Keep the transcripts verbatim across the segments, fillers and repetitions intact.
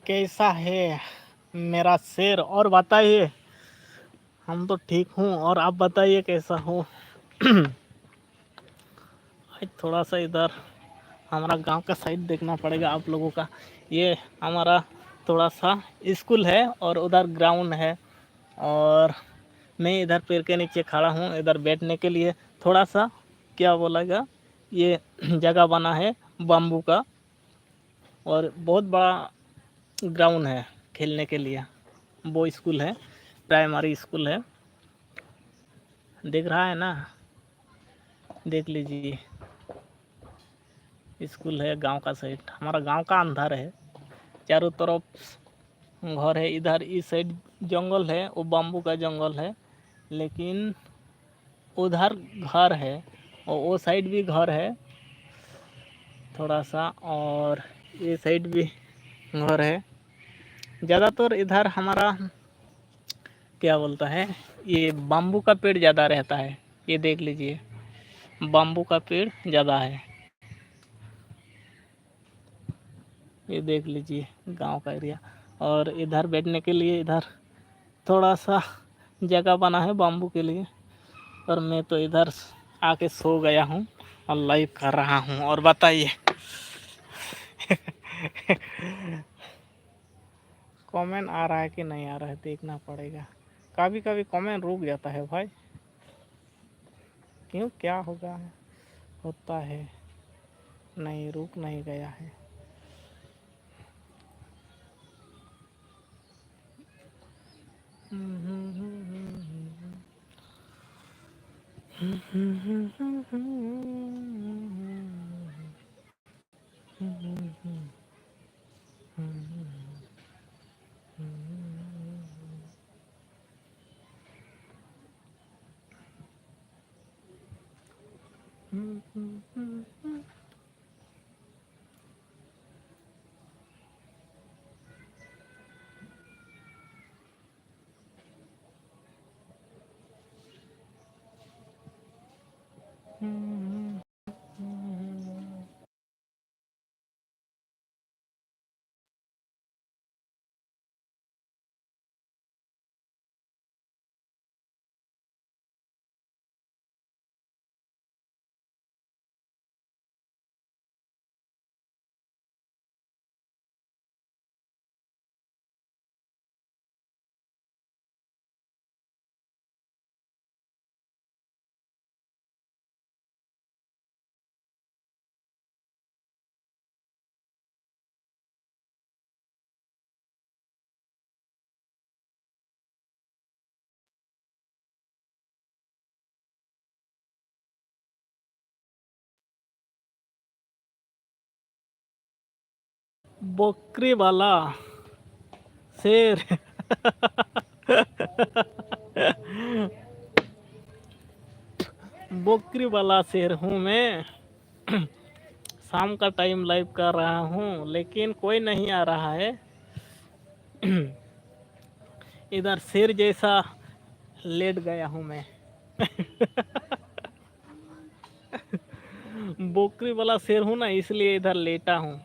कैसा है मेरा शेर? और बताइए। हम तो ठीक हूँ, और आप बताइए कैसा हो? आज थोड़ा सा इधर हमारा गांव का साइड देखना पड़ेगा आप लोगों का। ये हमारा थोड़ा सा स्कूल है और उधर ग्राउंड है, और मैं इधर पेड़ के नीचे खड़ा हूँ, इधर बैठने के लिए थोड़ा सा, क्या बोलेगा, ये जगह बना है बम्बू का, और बहुत बड़ा ग्राउंड है खेलने के लिए। वो स्कूल है, प्राइमरी स्कूल है, देख रहा है ना, देख लीजिए, स्कूल है गांव का साइड, हमारा गांव का अंदर है, चारों तरफ घर है। इधर इस साइड जंगल है, वो बम्बू का जंगल है, लेकिन उधर घर है, और वो साइड भी घर है थोड़ा सा, और ये साइड भी घर है। ज़्यादातर इधर हमारा, क्या बोलता है, ये बम्बू का पेड़ ज़्यादा रहता है। ये देख लीजिए, बम्बू का पेड़ ज़्यादा है। ये देख लीजिए गांव का एरिया, और इधर बैठने के लिए इधर थोड़ा सा जगह बना है बम्बू के लिए, और मैं तो इधर आके सो गया हूँ और लाइव कर रहा हूँ। और बताइए, कमेंट आ रहा है कि नहीं आ रहा है, देखना पड़ेगा। कभी कभी कमेंट रुक जाता है भाई, क्यों, क्या होगा, होता है। नहीं, रुक नहीं गया है। बकरी वाला शेर। बकरी वाला शेर हूँ मैं। शाम का टाइम लाइव कर रहा हूँ, लेकिन कोई नहीं आ रहा है। इधर शेर जैसा लेट गया हूँ मैं। बकरी वाला शेर हूँ ना, इसलिए इधर लेटा हूँ।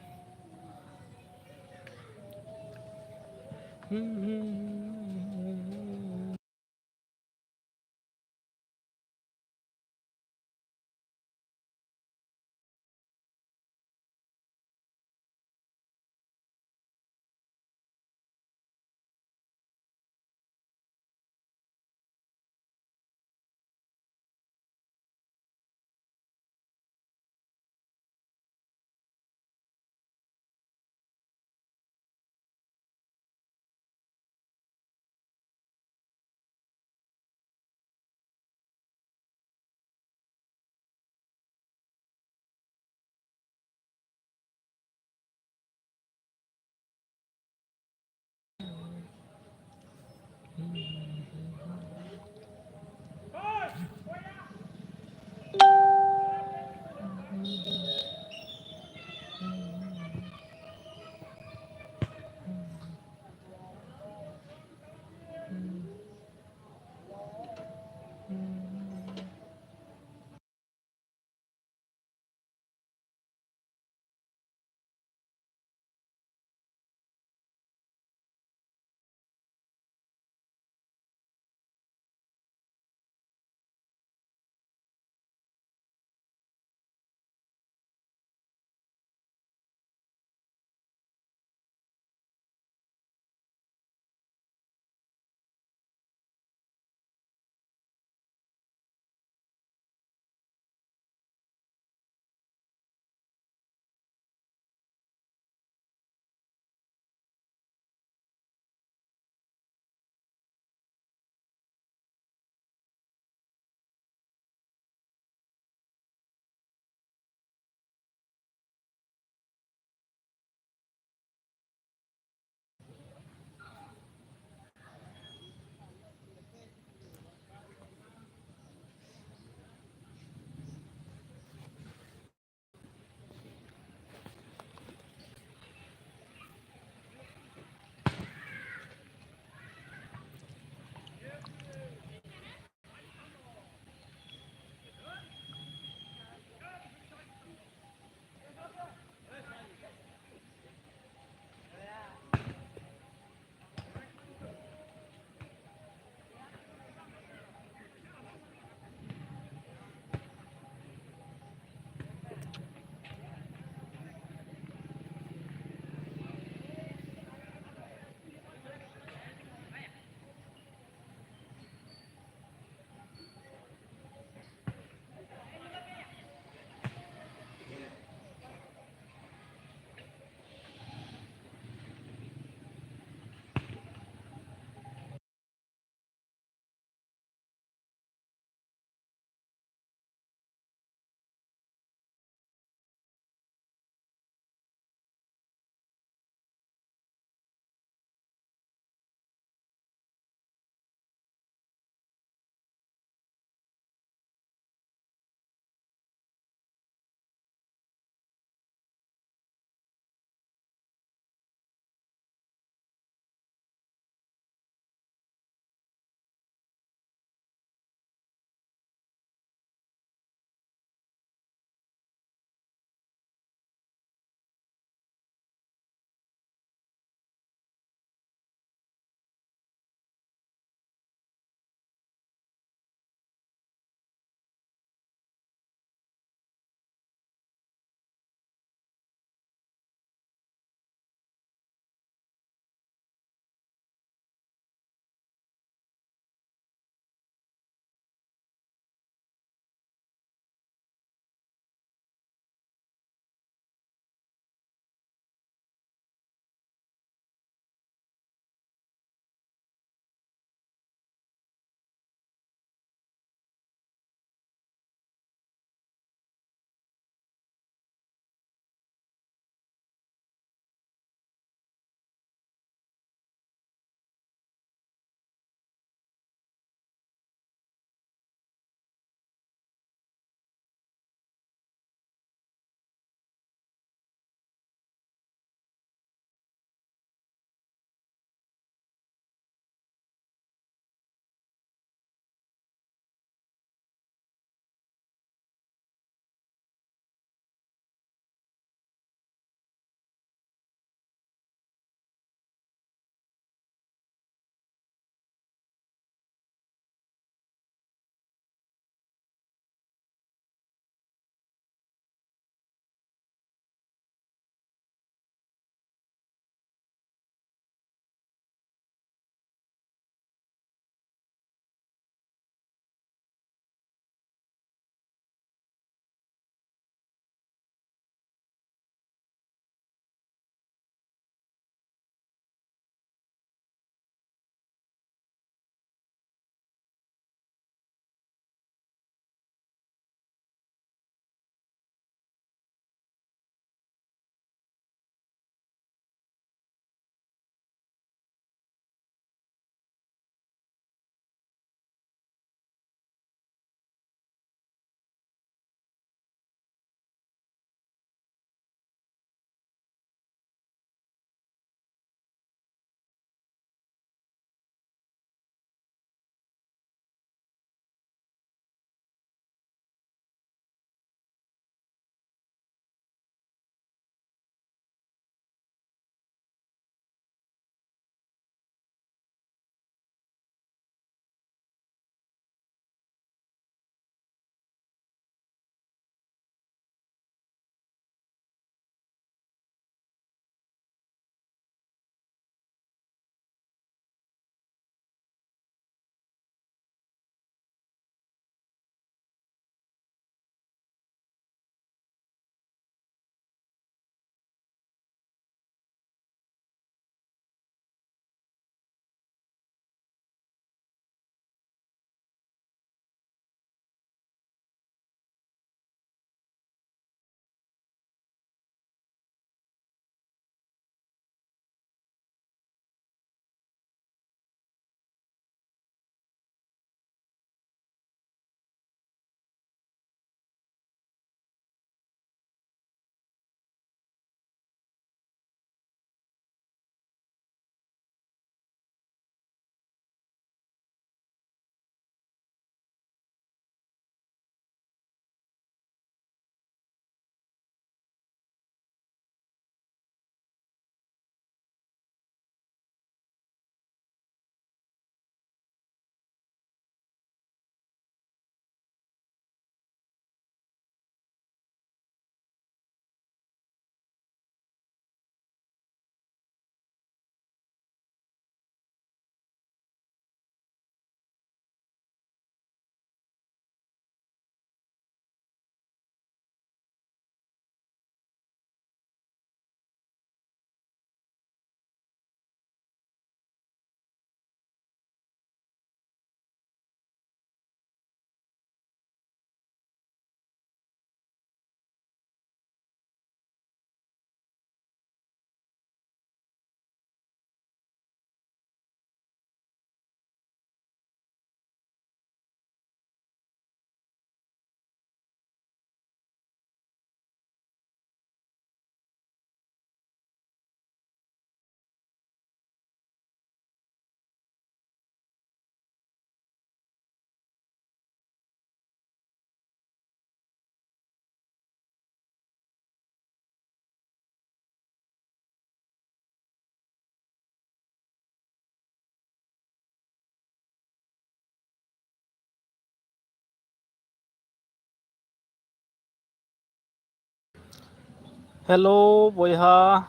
ᱦᱮᱞᱳ ᱵᱚᱭᱦᱟ,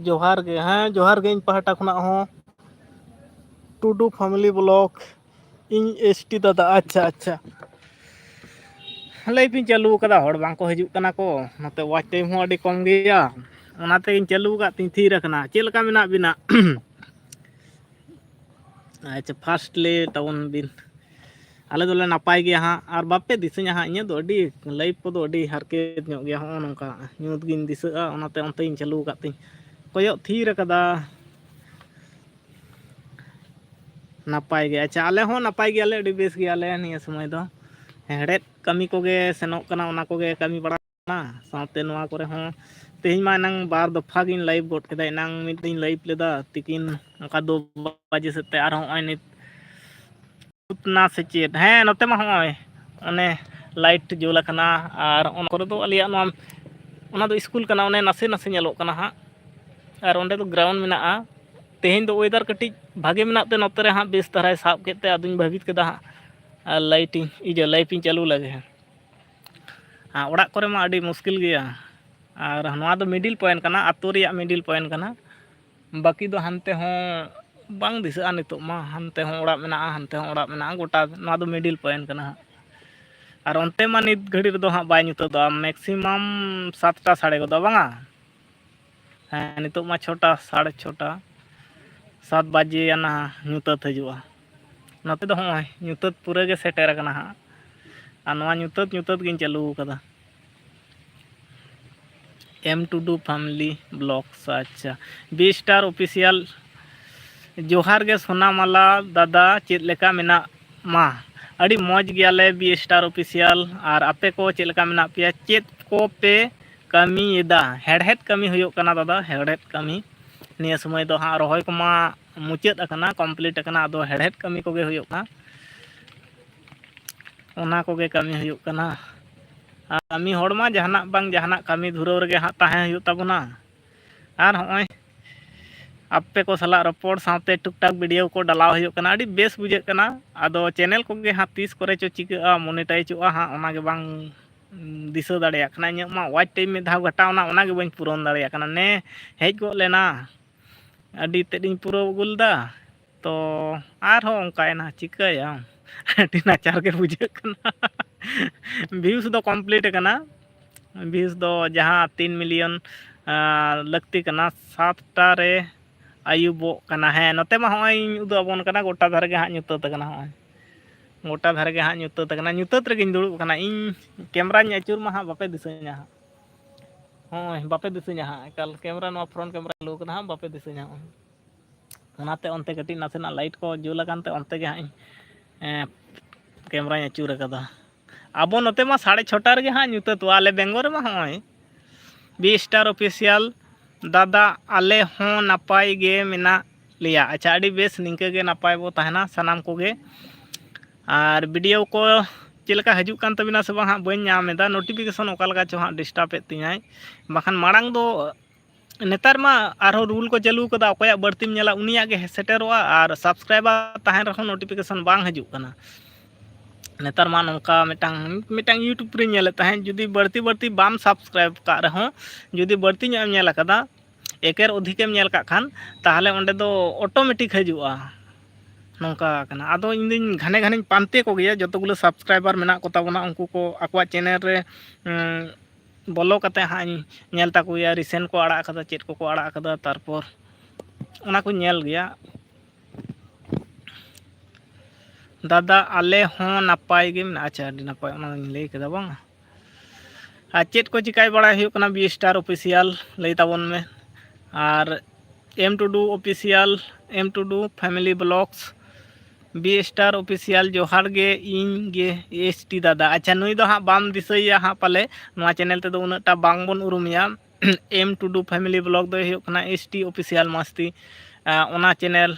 ᱡᱚᱦᱟᱨ ᱜᱮ᱾ ᱦᱮᱸ, ᱡᱚᱦᱟᱨ ᱜᱮ ᱤᱧ ᱯᱟᱦᱴᱟ ᱠᱷᱚᱱᱟᱜ ᱦᱚᱸ᱾ ᱴᱩᱰᱩ ᱯᱷᱮᱢᱮᱞᱤ ᱵᱞᱚᱜᱽ, ᱤᱧ ᱮᱥ ᱴᱤ ᱫᱟᱫᱟ᱾ ᱟᱪᱪᱷᱟ, ᱟᱪᱪᱷᱟ, ᱞᱟᱭᱤᱵᱷ ᱤᱧ ᱪᱟᱹᱞᱩ ᱟᱠᱟᱫᱟ, ᱦᱚᱲ ᱵᱟᱝ ᱠᱚ ᱦᱤᱡᱩᱜ ᱠᱟᱱᱟ ᱠᱚ, ᱱᱚᱛᱮ ᱣᱟᱪ ᱴᱟᱭᱤᱢ ᱦᱚᱸ ᱟᱹᱰᱤ ᱠᱚᱢ ᱜᱮᱭᱟ, ᱚᱱᱟᱛᱮ ᱤᱧ ᱪᱟᱹᱞᱩ ᱟᱠᱟᱫ ᱛᱤᱧ ᱛᱷᱤᱨ ᱟᱠᱟᱱᱟ᱾ ᱪᱮᱫ ᱞᱮᱠᱟ ᱢᱮᱱᱟᱜ ᱵᱤᱱᱟ? ᱟᱪᱪᱷᱟ, ᱯᱷᱟᱥᱴ ᱞᱟᱹᱭ ᱛᱟᱵᱚᱱ ᱵᱤᱱ᱾ ᱟᱞᱮ ᱫᱚᱞᱮ ᱱᱟᱯᱟᱭ ᱜᱮᱭᱟ ᱦᱟᱸᱜ, ᱟᱨ ᱵᱟᱯᱮ ᱫᱤᱥᱟᱹᱧᱟ ᱦᱟᱸᱜ᱾ ᱤᱧᱟᱹᱜ ᱫᱚ ᱟᱹᱰᱤ ᱞᱟᱭᱤᱵᱷ ᱠᱚᱫᱚ ᱟᱹᱰᱤ ᱦᱟᱨᱠᱮᱛ ᱧᱚᱜ ᱜᱮᱭᱟ, ᱦᱚᱸᱜᱼᱚ ᱱᱚᱝᱠᱟ ᱧᱩᱛ ᱜᱤᱧ ᱫᱤᱥᱟᱹᱜᱼᱟ, ᱚᱱᱟᱛᱮ ᱚᱱᱛᱮᱧ ᱪᱟᱹᱞᱩ ᱟᱠᱟᱫ ᱛᱤᱧ ᱠᱚᱭᱚᱜ ᱛᱷᱤᱨ ᱟᱠᱟᱫᱟ᱾ ᱱᱟᱯᱟᱭ ᱜᱮ᱾ ᱟᱪᱪᱷᱟ, ᱟᱞᱮ ᱦᱚᱸ ᱱᱟᱯᱟᱭ ᱜᱮᱭᱟᱞᱮ, ᱟᱹᱰᱤ ᱵᱮᱥ ᱜᱮᱭᱟᱞᱮ ᱱᱤᱭᱟᱹ ᱥᱚᱢᱚᱭ ᱫᱚ᱾ ᱦᱮᱲᱦᱮᱫ ᱠᱟᱹᱢᱤ ᱠᱚᱜᱮ ᱥᱮᱱᱚᱜ ᱠᱟᱱᱟ, ᱚᱱᱟ ᱠᱚᱜᱮ ᱠᱟᱹᱢᱤ ᱵᱟᱲᱟ ᱠᱟᱱᱟ᱾ ᱥᱟᱶᱛᱮ ᱱᱚᱣᱟ ᱠᱚᱨᱮ ᱦᱚᱸ ᱛᱮᱦᱮᱧ ᱢᱟ ᱮᱱᱟᱝ ᱵᱟᱨ ᱫᱚᱯᱷᱟ ᱜᱤᱧ ᱞᱟᱭᱤᱵᱷ ᱜᱚᱫ ᱠᱮᱫᱟ᱾ ᱮᱱᱟᱝ ᱢᱤᱫ ᱫᱷᱟᱣ ᱤᱧ ᱞᱟᱭᱤᱵᱷ ᱞᱮᱫᱟ, ᱛᱤᱠᱤᱱ ᱚᱱᱠᱟ ᱫᱩ ᱵᱟᱡᱮ ᱥᱮᱫ ᱛᱮ, ᱟᱨ ᱦᱚᱸᱜᱼᱚᱭ ᱱᱤᱛ ᱱᱟ ᱥᱮ ᱪᱮᱫ? ᱦᱮᱸ, ᱱᱚᱛᱮ ᱢᱟ ᱦᱚᱸᱜᱼᱚᱭ ᱚᱱᱮ ᱞᱟᱭᱤᱴ ᱡᱩᱞ ᱟᱠᱟᱱᱟ, ᱟᱨ ᱚᱱᱟ ᱠᱚᱨᱮ ᱫᱚ ᱟᱞᱮᱭᱟᱜ ᱱᱚᱣᱟ, ᱚᱱᱟ ᱫᱚ ᱥᱠᱩᱞ ᱠᱟᱱᱟ, ᱚᱱᱮ ᱱᱟᱥᱮ ᱱᱟᱥᱮ ᱧᱮᱞᱚᱜ ᱠᱟᱱᱟ ᱦᱟᱸᱜ᱾ ᱟᱨ ᱚᱸᱰᱮ ᱫᱚ ᱜᱨᱟᱣᱩᱱᱰ ᱢᱮᱱᱟᱜᱼᱟ᱾ ᱛᱮᱦᱮᱧ ᱫᱚ ᱚᱭᱮᱫᱟᱨ ᱠᱟᱹᱴᱤᱡ ᱵᱷᱟᱜᱮ ᱢᱮᱱᱟᱜ ᱛᱮ ᱱᱚᱛᱮ ᱨᱮ ᱦᱟᱸᱜ ᱵᱮᱥ ᱫᱷᱟᱨᱟᱭ ᱥᱟᱵ ᱠᱮᱫ ᱛᱮ ᱟᱫᱚᱧ ᱵᱷᱟᱹᱵᱤᱛ ᱠᱮᱫᱟ ᱦᱟᱸᱜ, ᱟᱨ ᱞᱟᱭᱤᱴ ᱤᱧ, ᱤᱭᱟᱹ, ᱞᱟᱭᱤᱴ ᱤᱧ ᱪᱟᱹᱞᱩ ᱞᱮᱜᱮ ᱦᱟᱸᱜ᱾ ᱟᱨ ᱚᱲᱟᱜ ᱠᱚᱨᱮ ᱢᱟ ᱟᱹᱰᱤ ᱢᱩᱥᱠᱤᱞ ᱜᱮᱭᱟ᱾ ᱟᱨ ᱱᱚᱣᱟ ᱫᱚ ᱢᱤᱰᱤᱞ ᱯᱚᱭᱮᱱᱴ ᱠᱟᱱᱟ, ᱟᱛᱳ ᱨᱮᱭᱟᱜ ᱢᱤᱰᱤᱞ ᱯᱚᱭᱮᱱᱴ ᱠᱟᱱᱟ᱾ ᱵᱟᱹᱠᱤ ᱫᱚ ᱦᱟᱱᱛᱮ ᱦᱚᱸ ᱵᱟᱝ ᱫᱤᱥᱟᱹᱜᱼᱟ ᱱᱤᱛᱚᱜ ᱢᱟ᱾ ᱦᱟᱱᱛᱮ ᱦᱚᱸ ᱚᱲᱟᱜ ᱢᱮᱱᱟᱜᱼᱟ, ᱦᱟᱱᱛᱮ ᱦᱚᱸ ᱚᱲᱟᱜ ᱢᱮᱱᱟᱜᱼᱟ, ᱜᱚᱴᱟ ᱱᱚᱣᱟ ᱫᱚ ᱢᱤᱰᱤᱞ ᱯᱚᱭᱮᱱᱴ ᱠᱟᱱᱟ ᱦᱟᱸᱜ᱾ ᱟᱨ ᱚᱱᱛᱮ ᱢᱟ ᱱᱤᱛ ᱜᱷᱟᱹᱲᱤᱡ ᱨᱮᱫᱚ ᱦᱟᱸᱜ ᱵᱟᱭ ᱧᱩᱛᱟᱹᱛᱚᱜᱼᱟ, ᱢᱮᱠᱥᱤᱢᱟᱢ ᱥᱟᱛᱴᱟ ᱥᱟᱲᱮ ᱜᱚᱫᱚᱜ, ᱵᱟᱝᱟ? ᱦᱮᱸ, ᱱᱤᱛᱚᱜ ᱢᱟ ᱪᱷᱚᱴᱟ, ᱥᱟᱲᱮ ᱪᱷᱚᱴᱟ, ᱥᱟᱛ ᱵᱟᱡᱮᱭᱟᱱᱟ, ᱧᱩᱛᱟᱹᱛ ᱦᱤᱡᱩᱜᱼᱟ᱾ ᱱᱚᱛᱮ ᱫᱚ ᱦᱚᱸᱜᱼᱚᱭ ᱧᱩᱛᱟᱹᱛ ᱯᱩᱨᱟᱹ ᱜᱮ ᱥᱮᱴᱮᱨ ᱟᱠᱟᱱᱟ ᱦᱟᱸᱜ᱾ ᱟᱨ ᱱᱚᱣᱟ ᱧᱩᱛᱟᱹᱛ ᱧᱩᱛᱟᱹᱛ ᱜᱤᱧ ᱪᱟᱹᱞᱩ ᱟᱠᱟᱫᱟ᱾ ᱮᱢ ᱴᱩᱰᱩ ᱯᱷᱮᱢᱮᱞᱤ ᱵᱞᱚᱜᱽᱥ, ᱟᱪᱪᱷᱟ᱾ ᱵᱤ ᱥᱴᱟᱨ ᱚᱯᱷᱤᱥᱤᱭᱟᱞ, ᱡᱚᱦᱟᱨ ᱜᱮ ᱥᱳᱱᱟᱢᱟᱞᱟ ᱫᱟᱫᱟ, ᱪᱮᱫ ᱞᱮᱠᱟ ᱢᱮᱱᱟᱜ ᱢᱟ? ᱟᱹᱰᱤ ᱢᱚᱡᱽ ᱜᱮᱭᱟᱞᱮ ᱵᱤ ᱥᱴᱟᱨ ᱚᱯᱷᱤᱥᱤᱭᱟᱞ᱾ ᱟᱨ ᱟᱯᱮ ᱠᱚ ᱪᱮᱫ ᱞᱮᱠᱟ ᱢᱮᱱᱟᱜ ᱯᱮᱭᱟ? ᱪᱮᱫ ᱠᱚᱯᱮ ᱠᱟᱹᱢᱤᱭᱮᱫᱟ? ᱦᱮᱲᱦᱮᱫ ᱠᱟᱹᱢᱤ ᱦᱩᱭᱩᱜ ᱠᱟᱱᱟ ᱫᱟᱫᱟ, ᱦᱮᱲᱦᱮᱫ ᱠᱟᱹᱢᱤ᱾ ᱱᱤᱭᱟᱹ ᱥᱚᱢᱚᱭ ᱫᱚ ᱦᱟᱸᱜ ᱨᱚᱦᱚᱭ ᱠᱚᱢᱟ ᱢᱩᱪᱟᱹᱫ ᱟᱠᱟᱱᱟ, ᱠᱚᱢᱯᱞᱤᱴ ᱟᱠᱟᱱᱟ, ᱟᱫᱚ ᱦᱮᱲᱦᱮᱫ ᱠᱟᱹᱢᱤ ᱠᱚᱜᱮ ᱦᱩᱭᱩᱜ ᱠᱟᱱᱟ᱾ ᱚᱱᱟ ᱠᱚᱜᱮ ᱠᱟᱹᱢᱤ ᱦᱩᱭᱩᱜ ᱠᱟᱱᱟ᱾ ᱟᱨ ᱠᱟᱹᱢᱤ ᱦᱚᱲ ᱢᱟ ᱡᱟᱦᱟᱱᱟᱜ ᱵᱟᱝ ᱡᱟᱦᱟᱱᱟᱜ ᱠᱟᱹᱢᱤ ᱫᱷᱩᱨᱟᱹᱣ ᱨᱮᱜᱮ ᱦᱟᱸᱜ ᱛᱟᱦᱮᱸ ᱦᱩᱭᱩᱜ ᱛᱟᱵᱚᱱᱟ᱾ ᱟᱨ ᱦᱚᱸᱜᱼᱚᱭ ᱟᱯᱮ ᱠᱚ ᱥᱟᱞᱟᱜ ᱨᱚᱯᱚᱲ ᱥᱟᱶᱛᱮ ᱴᱩᱠ ᱴᱟᱠ ᱵᱷᱤᱰᱤᱭᱳ ᱠᱚ ᱰᱟᱞᱟᱣ ᱦᱩᱭᱩᱜ ᱠᱟᱱᱟ, ᱟᱹᱰᱤ ᱵᱮᱥ ᱵᱩᱡᱷᱟᱹᱜ ᱠᱟᱱᱟ᱾ ᱟᱫᱚ ᱪᱮᱱᱮᱞ ᱠᱚᱜᱮ ᱦᱟᱸᱜ ᱛᱤᱥ ᱠᱚᱨᱮ ᱪᱚ ᱪᱤᱠᱟᱹᱜᱼᱟ, ᱢᱚᱱᱮᱴᱟᱭᱤᱡᱚᱜᱼᱟ ᱦᱟᱸᱜ, ᱚᱱᱟ ᱜᱮ ᱵᱟᱝ ᱫᱤᱥᱟᱹ ᱫᱟᱲᱮᱭᱟᱜ ᱠᱟᱱᱟ᱾ ᱤᱧᱟᱹᱜ ᱢᱟ ᱣᱟᱪ ᱴᱟᱭᱤᱢ ᱢᱤᱫ ᱫᱷᱟᱣ ᱜᱷᱟᱴᱟᱣ ᱮᱱᱟ, ᱚᱱᱟ ᱜᱮ ᱵᱟᱹᱧ ᱯᱩᱨᱚᱱ ᱫᱟᱲᱮᱭᱟᱜ ᱠᱟᱱᱟ᱾ ᱱᱮ ᱦᱮᱡ ᱜᱚᱫ ᱞᱮᱱᱟ, ᱟᱹᱰᱤ ᱛᱮᱫ ᱤᱧ ᱯᱩᱨᱟᱹᱣ ᱟᱹᱜᱩ ᱞᱮᱫᱟ, ᱛᱚ ᱟᱨᱦᱚᱸ ᱚᱱᱠᱟᱭᱮᱱᱟ, ᱪᱤᱠᱟᱹᱭᱟᱢ? ᱟᱹᱰᱤ ᱱᱟᱪᱟᱨ ᱜᱮ ᱵᱩᱡᱷᱟᱹᱜ ᱠᱟᱱᱟ᱾ ᱵᱷᱤᱭᱩᱥ ᱫᱚ ᱠᱚᱢᱯᱞᱤᱴ ᱟᱠᱟᱱᱟ, ᱵᱷᱤᱭᱩᱥ ᱫᱚ ᱡᱟᱦᱟᱸ ᱛᱤᱱ ᱢᱤᱞᱤᱭᱚᱱ ᱞᱟᱹᱠᱛᱤ ᱠᱟᱱᱟ, ᱥᱟᱛᱴᱟ ᱨᱮ ᱟᱹᱭᱩᱵᱚᱜ ᱠᱟᱱᱟ᱾ ᱦᱮᱸ, ᱱᱚᱛᱮ ᱢᱟ ᱦᱚᱸᱜᱼᱚᱭ ᱤᱧ ᱩᱫᱩᱜ ᱟᱵᱚᱱ ᱠᱟᱱᱟ, ᱜᱚᱴᱟ ᱫᱷᱟᱨᱮ ᱜᱮ ᱦᱟᱸᱜ ᱧᱩᱛᱟᱹᱛ ᱟᱠᱟᱱᱟ᱾ ᱦᱚᱸᱜᱼᱚᱭ ᱜᱚᱴᱟ ᱫᱷᱟᱨᱮ ᱜᱮ ᱦᱟᱸᱜ ᱧᱩᱛᱟᱹᱛ ᱟᱠᱟᱱᱟ᱾ ᱧᱩᱛᱟᱹᱛ ᱨᱮᱜᱮᱧ ᱫᱩᱲᱩᱵ ᱟᱠᱟᱱᱟ᱾ ᱤᱧ ᱠᱮᱢᱨᱟᱧ ᱟᱹᱪᱩᱨ ᱢᱟ ᱦᱟᱸᱜ ᱵᱟᱯᱮ ᱫᱤᱥᱟᱹᱧᱟ ᱦᱟᱸᱜ᱾ ᱦᱚᱸᱜᱼᱚᱭ ᱵᱟᱯᱮ ᱫᱤᱥᱟᱹᱧᱟ ᱦᱟᱸᱜ, ᱮᱠᱟᱞ ᱠᱮᱢᱨᱟ ᱱᱚᱣᱟ ᱯᱷᱨᱚᱱᱴ ᱠᱮᱢᱨᱟ ᱪᱟᱹᱞᱩ ᱠᱟᱱᱟ ᱦᱟᱸᱜ, ᱵᱟᱯᱮ ᱫᱤᱥᱟᱹᱧᱟ ᱦᱚᱸᱜᱼᱚᱭ᱾ ᱚᱱᱟᱛᱮ ᱚᱱᱛᱮ ᱠᱟᱹᱴᱤᱡ ᱱᱟᱥᱮᱱᱟᱜ ᱞᱟᱭᱤᱴ ᱠᱚ ᱡᱩᱞ ᱟᱠᱟᱱ ᱛᱮ ᱚᱱᱛᱮ ᱜᱮ ᱦᱟᱸᱜ ᱤᱧ, ᱮᱸ, ᱠᱮᱢᱨᱟᱧ ᱟᱹᱪᱩᱨ ᱟᱠᱟᱫᱟ᱾ ᱟᱵᱚ ᱱᱚᱛᱮ ᱢᱟ ᱥᱟᱲᱮ ᱪᱷᱚᱴᱟ ᱨᱮᱜᱮ ᱦᱟᱸᱜ ᱧᱩᱛᱟᱹᱛᱚᱜᱼᱟ᱾ ᱟᱞᱮ ᱵᱮᱝᱜᱚᱞ ᱨᱮᱢᱟ ᱦᱚᱸᱜᱼᱚᱭ ᱵᱤ ᱥᱴᱟᱨ ᱚᱯᱷᱤᱥᱤᱭᱟᱞ ᱫᱟᱫᱟ, ᱟᱞᱮ ᱦᱚᱸ ᱱᱟᱯᱟᱭ ᱜᱮ ᱢᱮᱱᱟᱜ ᱞᱮᱭᱟ᱾ ᱟᱪᱪᱷᱟ, ᱟᱹᱰᱤ ᱵᱮᱥ, ᱱᱤᱝᱠᱟᱹ ᱜᱮ ᱱᱟᱯᱟᱭ ᱵᱚ ᱛᱟᱦᱮᱱᱟ ᱥᱟᱱᱟᱢ ᱠᱚᱜᱮ᱾ ᱟᱨ ᱵᱷᱤᱰᱤᱭᱳ ᱠᱚ ᱪᱮᱫ ᱞᱮᱠᱟ ᱦᱤᱡᱩᱜ ᱠᱟᱱ ᱛᱟᱵᱤᱱᱟ ᱥᱮ ᱵᱟᱝ ᱦᱟᱸᱜ ᱵᱟᱹᱧ ᱧᱟᱢ ᱮᱫᱟ, ᱱᱳᱴᱤᱯᱷᱤᱠᱮᱥᱚᱱ ᱚᱠᱟ ᱞᱮᱠᱟ ᱪᱚ ᱦᱟᱸᱜ ᱰᱤᱥᱴᱟᱵᱮᱫ ᱛᱤᱧᱟᱹᱭ᱾ ᱵᱟᱠᱷᱟᱱ ᱢᱟᱲᱟᱝ ᱫᱚ, ᱱᱮᱛᱟᱨ ᱢᱟ ᱟᱨᱦᱚᱸ ᱨᱩᱞ ᱠᱚ ᱪᱟᱹᱞᱩ ᱠᱟᱫᱟ, ᱚᱠᱚᱭᱟᱜ ᱵᱟᱹᱲᱛᱤᱢ ᱧᱮᱞᱟ ᱩᱱᱤᱭᱟᱜ ᱜᱮ ᱥᱮᱴᱮᱨᱚᱜᱼᱟ, ᱟᱨ ᱥᱟᱵᱥᱠᱨᱟᱭᱵᱟᱨ ᱛᱟᱦᱮᱱ ᱨᱮᱦᱚᱸ ᱱᱳᱴᱤᱯᱷᱤᱠᱮᱥᱚᱱ ᱵᱟᱝ ᱦᱤᱡᱩᱜ ᱠᱟᱱᱟ᱾ ᱱᱮᱛᱟᱨ ᱢᱟ ᱱᱚᱝᱠᱟ ᱢᱤᱫᱴᱟᱝ, ᱢᱤᱫᱴᱟᱝ ᱭᱩᱴᱩᱵᱽ ᱨᱮᱧ ᱧᱮᱞᱮᱫ ᱛᱟᱦᱮᱸᱫ, ᱡᱩᱫᱤ ᱵᱟᱹᱲᱛᱤ ᱵᱟᱹᱲᱛᱤ ᱵᱟᱢ ᱥᱟᱵᱥᱠᱨᱟᱭᱤᱵᱽ ᱠᱟᱜ ᱨᱮᱦᱚᱸ, ᱡᱩᱫᱤ ᱵᱟᱹᱲᱛᱤ ᱧᱚᱜ ᱮᱢ ᱧᱮᱞ ᱟᱠᱟᱫᱟ, ᱮᱠᱮᱨ ᱚᱫᱷᱤᱠᱮᱢ ᱧᱮᱞ ᱠᱟᱜ ᱠᱷᱟᱱ, ᱛᱟᱦᱚᱞᱮ ᱚᱸᱰᱮ ᱫᱚ ᱚᱴᱳᱢᱮᱴᱤᱠ ᱦᱤᱡᱩᱜᱼᱟ᱾ ᱱᱚᱝᱠᱟ ᱠᱟᱱᱟ᱾ ᱟᱫᱚ ᱤᱧᱫᱚᱧ ᱜᱷᱟᱱᱮ ᱜᱷᱟᱱᱮᱧ ᱯᱟᱱᱛᱮ ᱠᱚᱜᱮᱭᱟ, ᱡᱚᱛᱚ ᱜᱩᱞᱟᱹ ᱥᱟᱵᱥᱠᱨᱟᱭᱵᱟᱨ ᱢᱮᱱᱟᱜ ᱠᱚ ᱛᱟᱵᱚᱱᱟ, ᱩᱱᱠᱩ ᱠᱚ ᱟᱠᱚᱣᱟᱜ ᱪᱮᱱᱮᱞ ᱨᱮ, ᱩᱸ, ᱵᱚᱞᱚ ᱠᱟᱛᱮ ᱦᱟᱸᱜ ᱤᱧ ᱧᱮᱞ ᱛᱟᱠᱚ ᱜᱮᱭᱟ, ᱨᱤᱥᱮᱱᱴ ᱠᱚ ᱟᱲᱟᱜ ᱠᱟᱫᱟ, ᱪᱮᱫ ᱠᱚᱠᱚ ᱟᱲᱟᱜ ᱠᱟᱫᱟ, ᱛᱟᱨᱯᱚᱨ ᱚᱱᱟ ᱠᱚᱧ ᱧᱮᱞ ᱜᱮᱭᱟ᱾ ᱫᱟᱫᱟ, ᱟᱞᱮ ᱦᱚᱸ ᱱᱟᱯᱟᱭ ᱜᱮ ᱢᱮᱱᱟᱜᱼᱟ᱾ ᱟᱪᱪᱷᱟ, ᱟᱹᱰᱤ ᱱᱟᱯᱟᱭ, ᱚᱱᱟᱧ ᱞᱟᱹᱭ ᱠᱮᱫᱟ ᱵᱟᱝ᱾ ᱟᱨ ᱪᱮᱫ ᱠᱚ ᱪᱤᱠᱟᱹᱭ ᱵᱟᱲᱟᱭ ᱦᱩᱭᱩᱜ ᱠᱟᱱᱟ, ᱵᱤ ᱥᱴᱟᱨ ᱚᱯᱷᱤᱥᱤᱭᱟᱞ ᱞᱟᱹᱭ ᱛᱟᱵᱚᱱ ᱢᱮ᱾ ᱟᱨ M Tudu official, M Tudu family blogs, B star official, ᱡᱚᱦᱟᱨ ᱜᱮ, ᱤᱧ ᱜᱮ ᱮᱥ ᱴᱤ ᱫᱟᱫᱟ᱾ ᱟᱪᱪᱷᱟ, ᱱᱩᱭ ᱫᱚ ᱦᱟᱸᱜ ᱵᱟᱢ ᱫᱤᱥᱟᱹᱭᱮᱭᱟ ᱦᱟᱸᱜ ᱯᱟᱞᱮ, ᱱᱚᱣᱟ ᱪᱮᱱᱮᱞ ᱛᱮᱫᱚ ᱩᱱᱟᱹᱜ ᱴᱟ ᱵᱟᱝ ᱵᱚᱱ ᱩᱨᱩᱢᱮᱭᱟ᱾ ᱮᱢ ᱴᱩᱰᱩ ᱯᱷᱮᱢᱤᱞᱤ ᱵᱞᱚᱜ ᱫᱚᱭ ᱦᱩᱭᱩᱜ ᱠᱟᱱᱟ ᱮᱥ ᱴᱤ ᱚᱯᱷᱤᱥᱤᱭᱟᱞ ᱢᱟᱥᱛᱤ, ᱟᱸ, ᱚᱱᱟ ᱪᱮᱱᱮᱞ,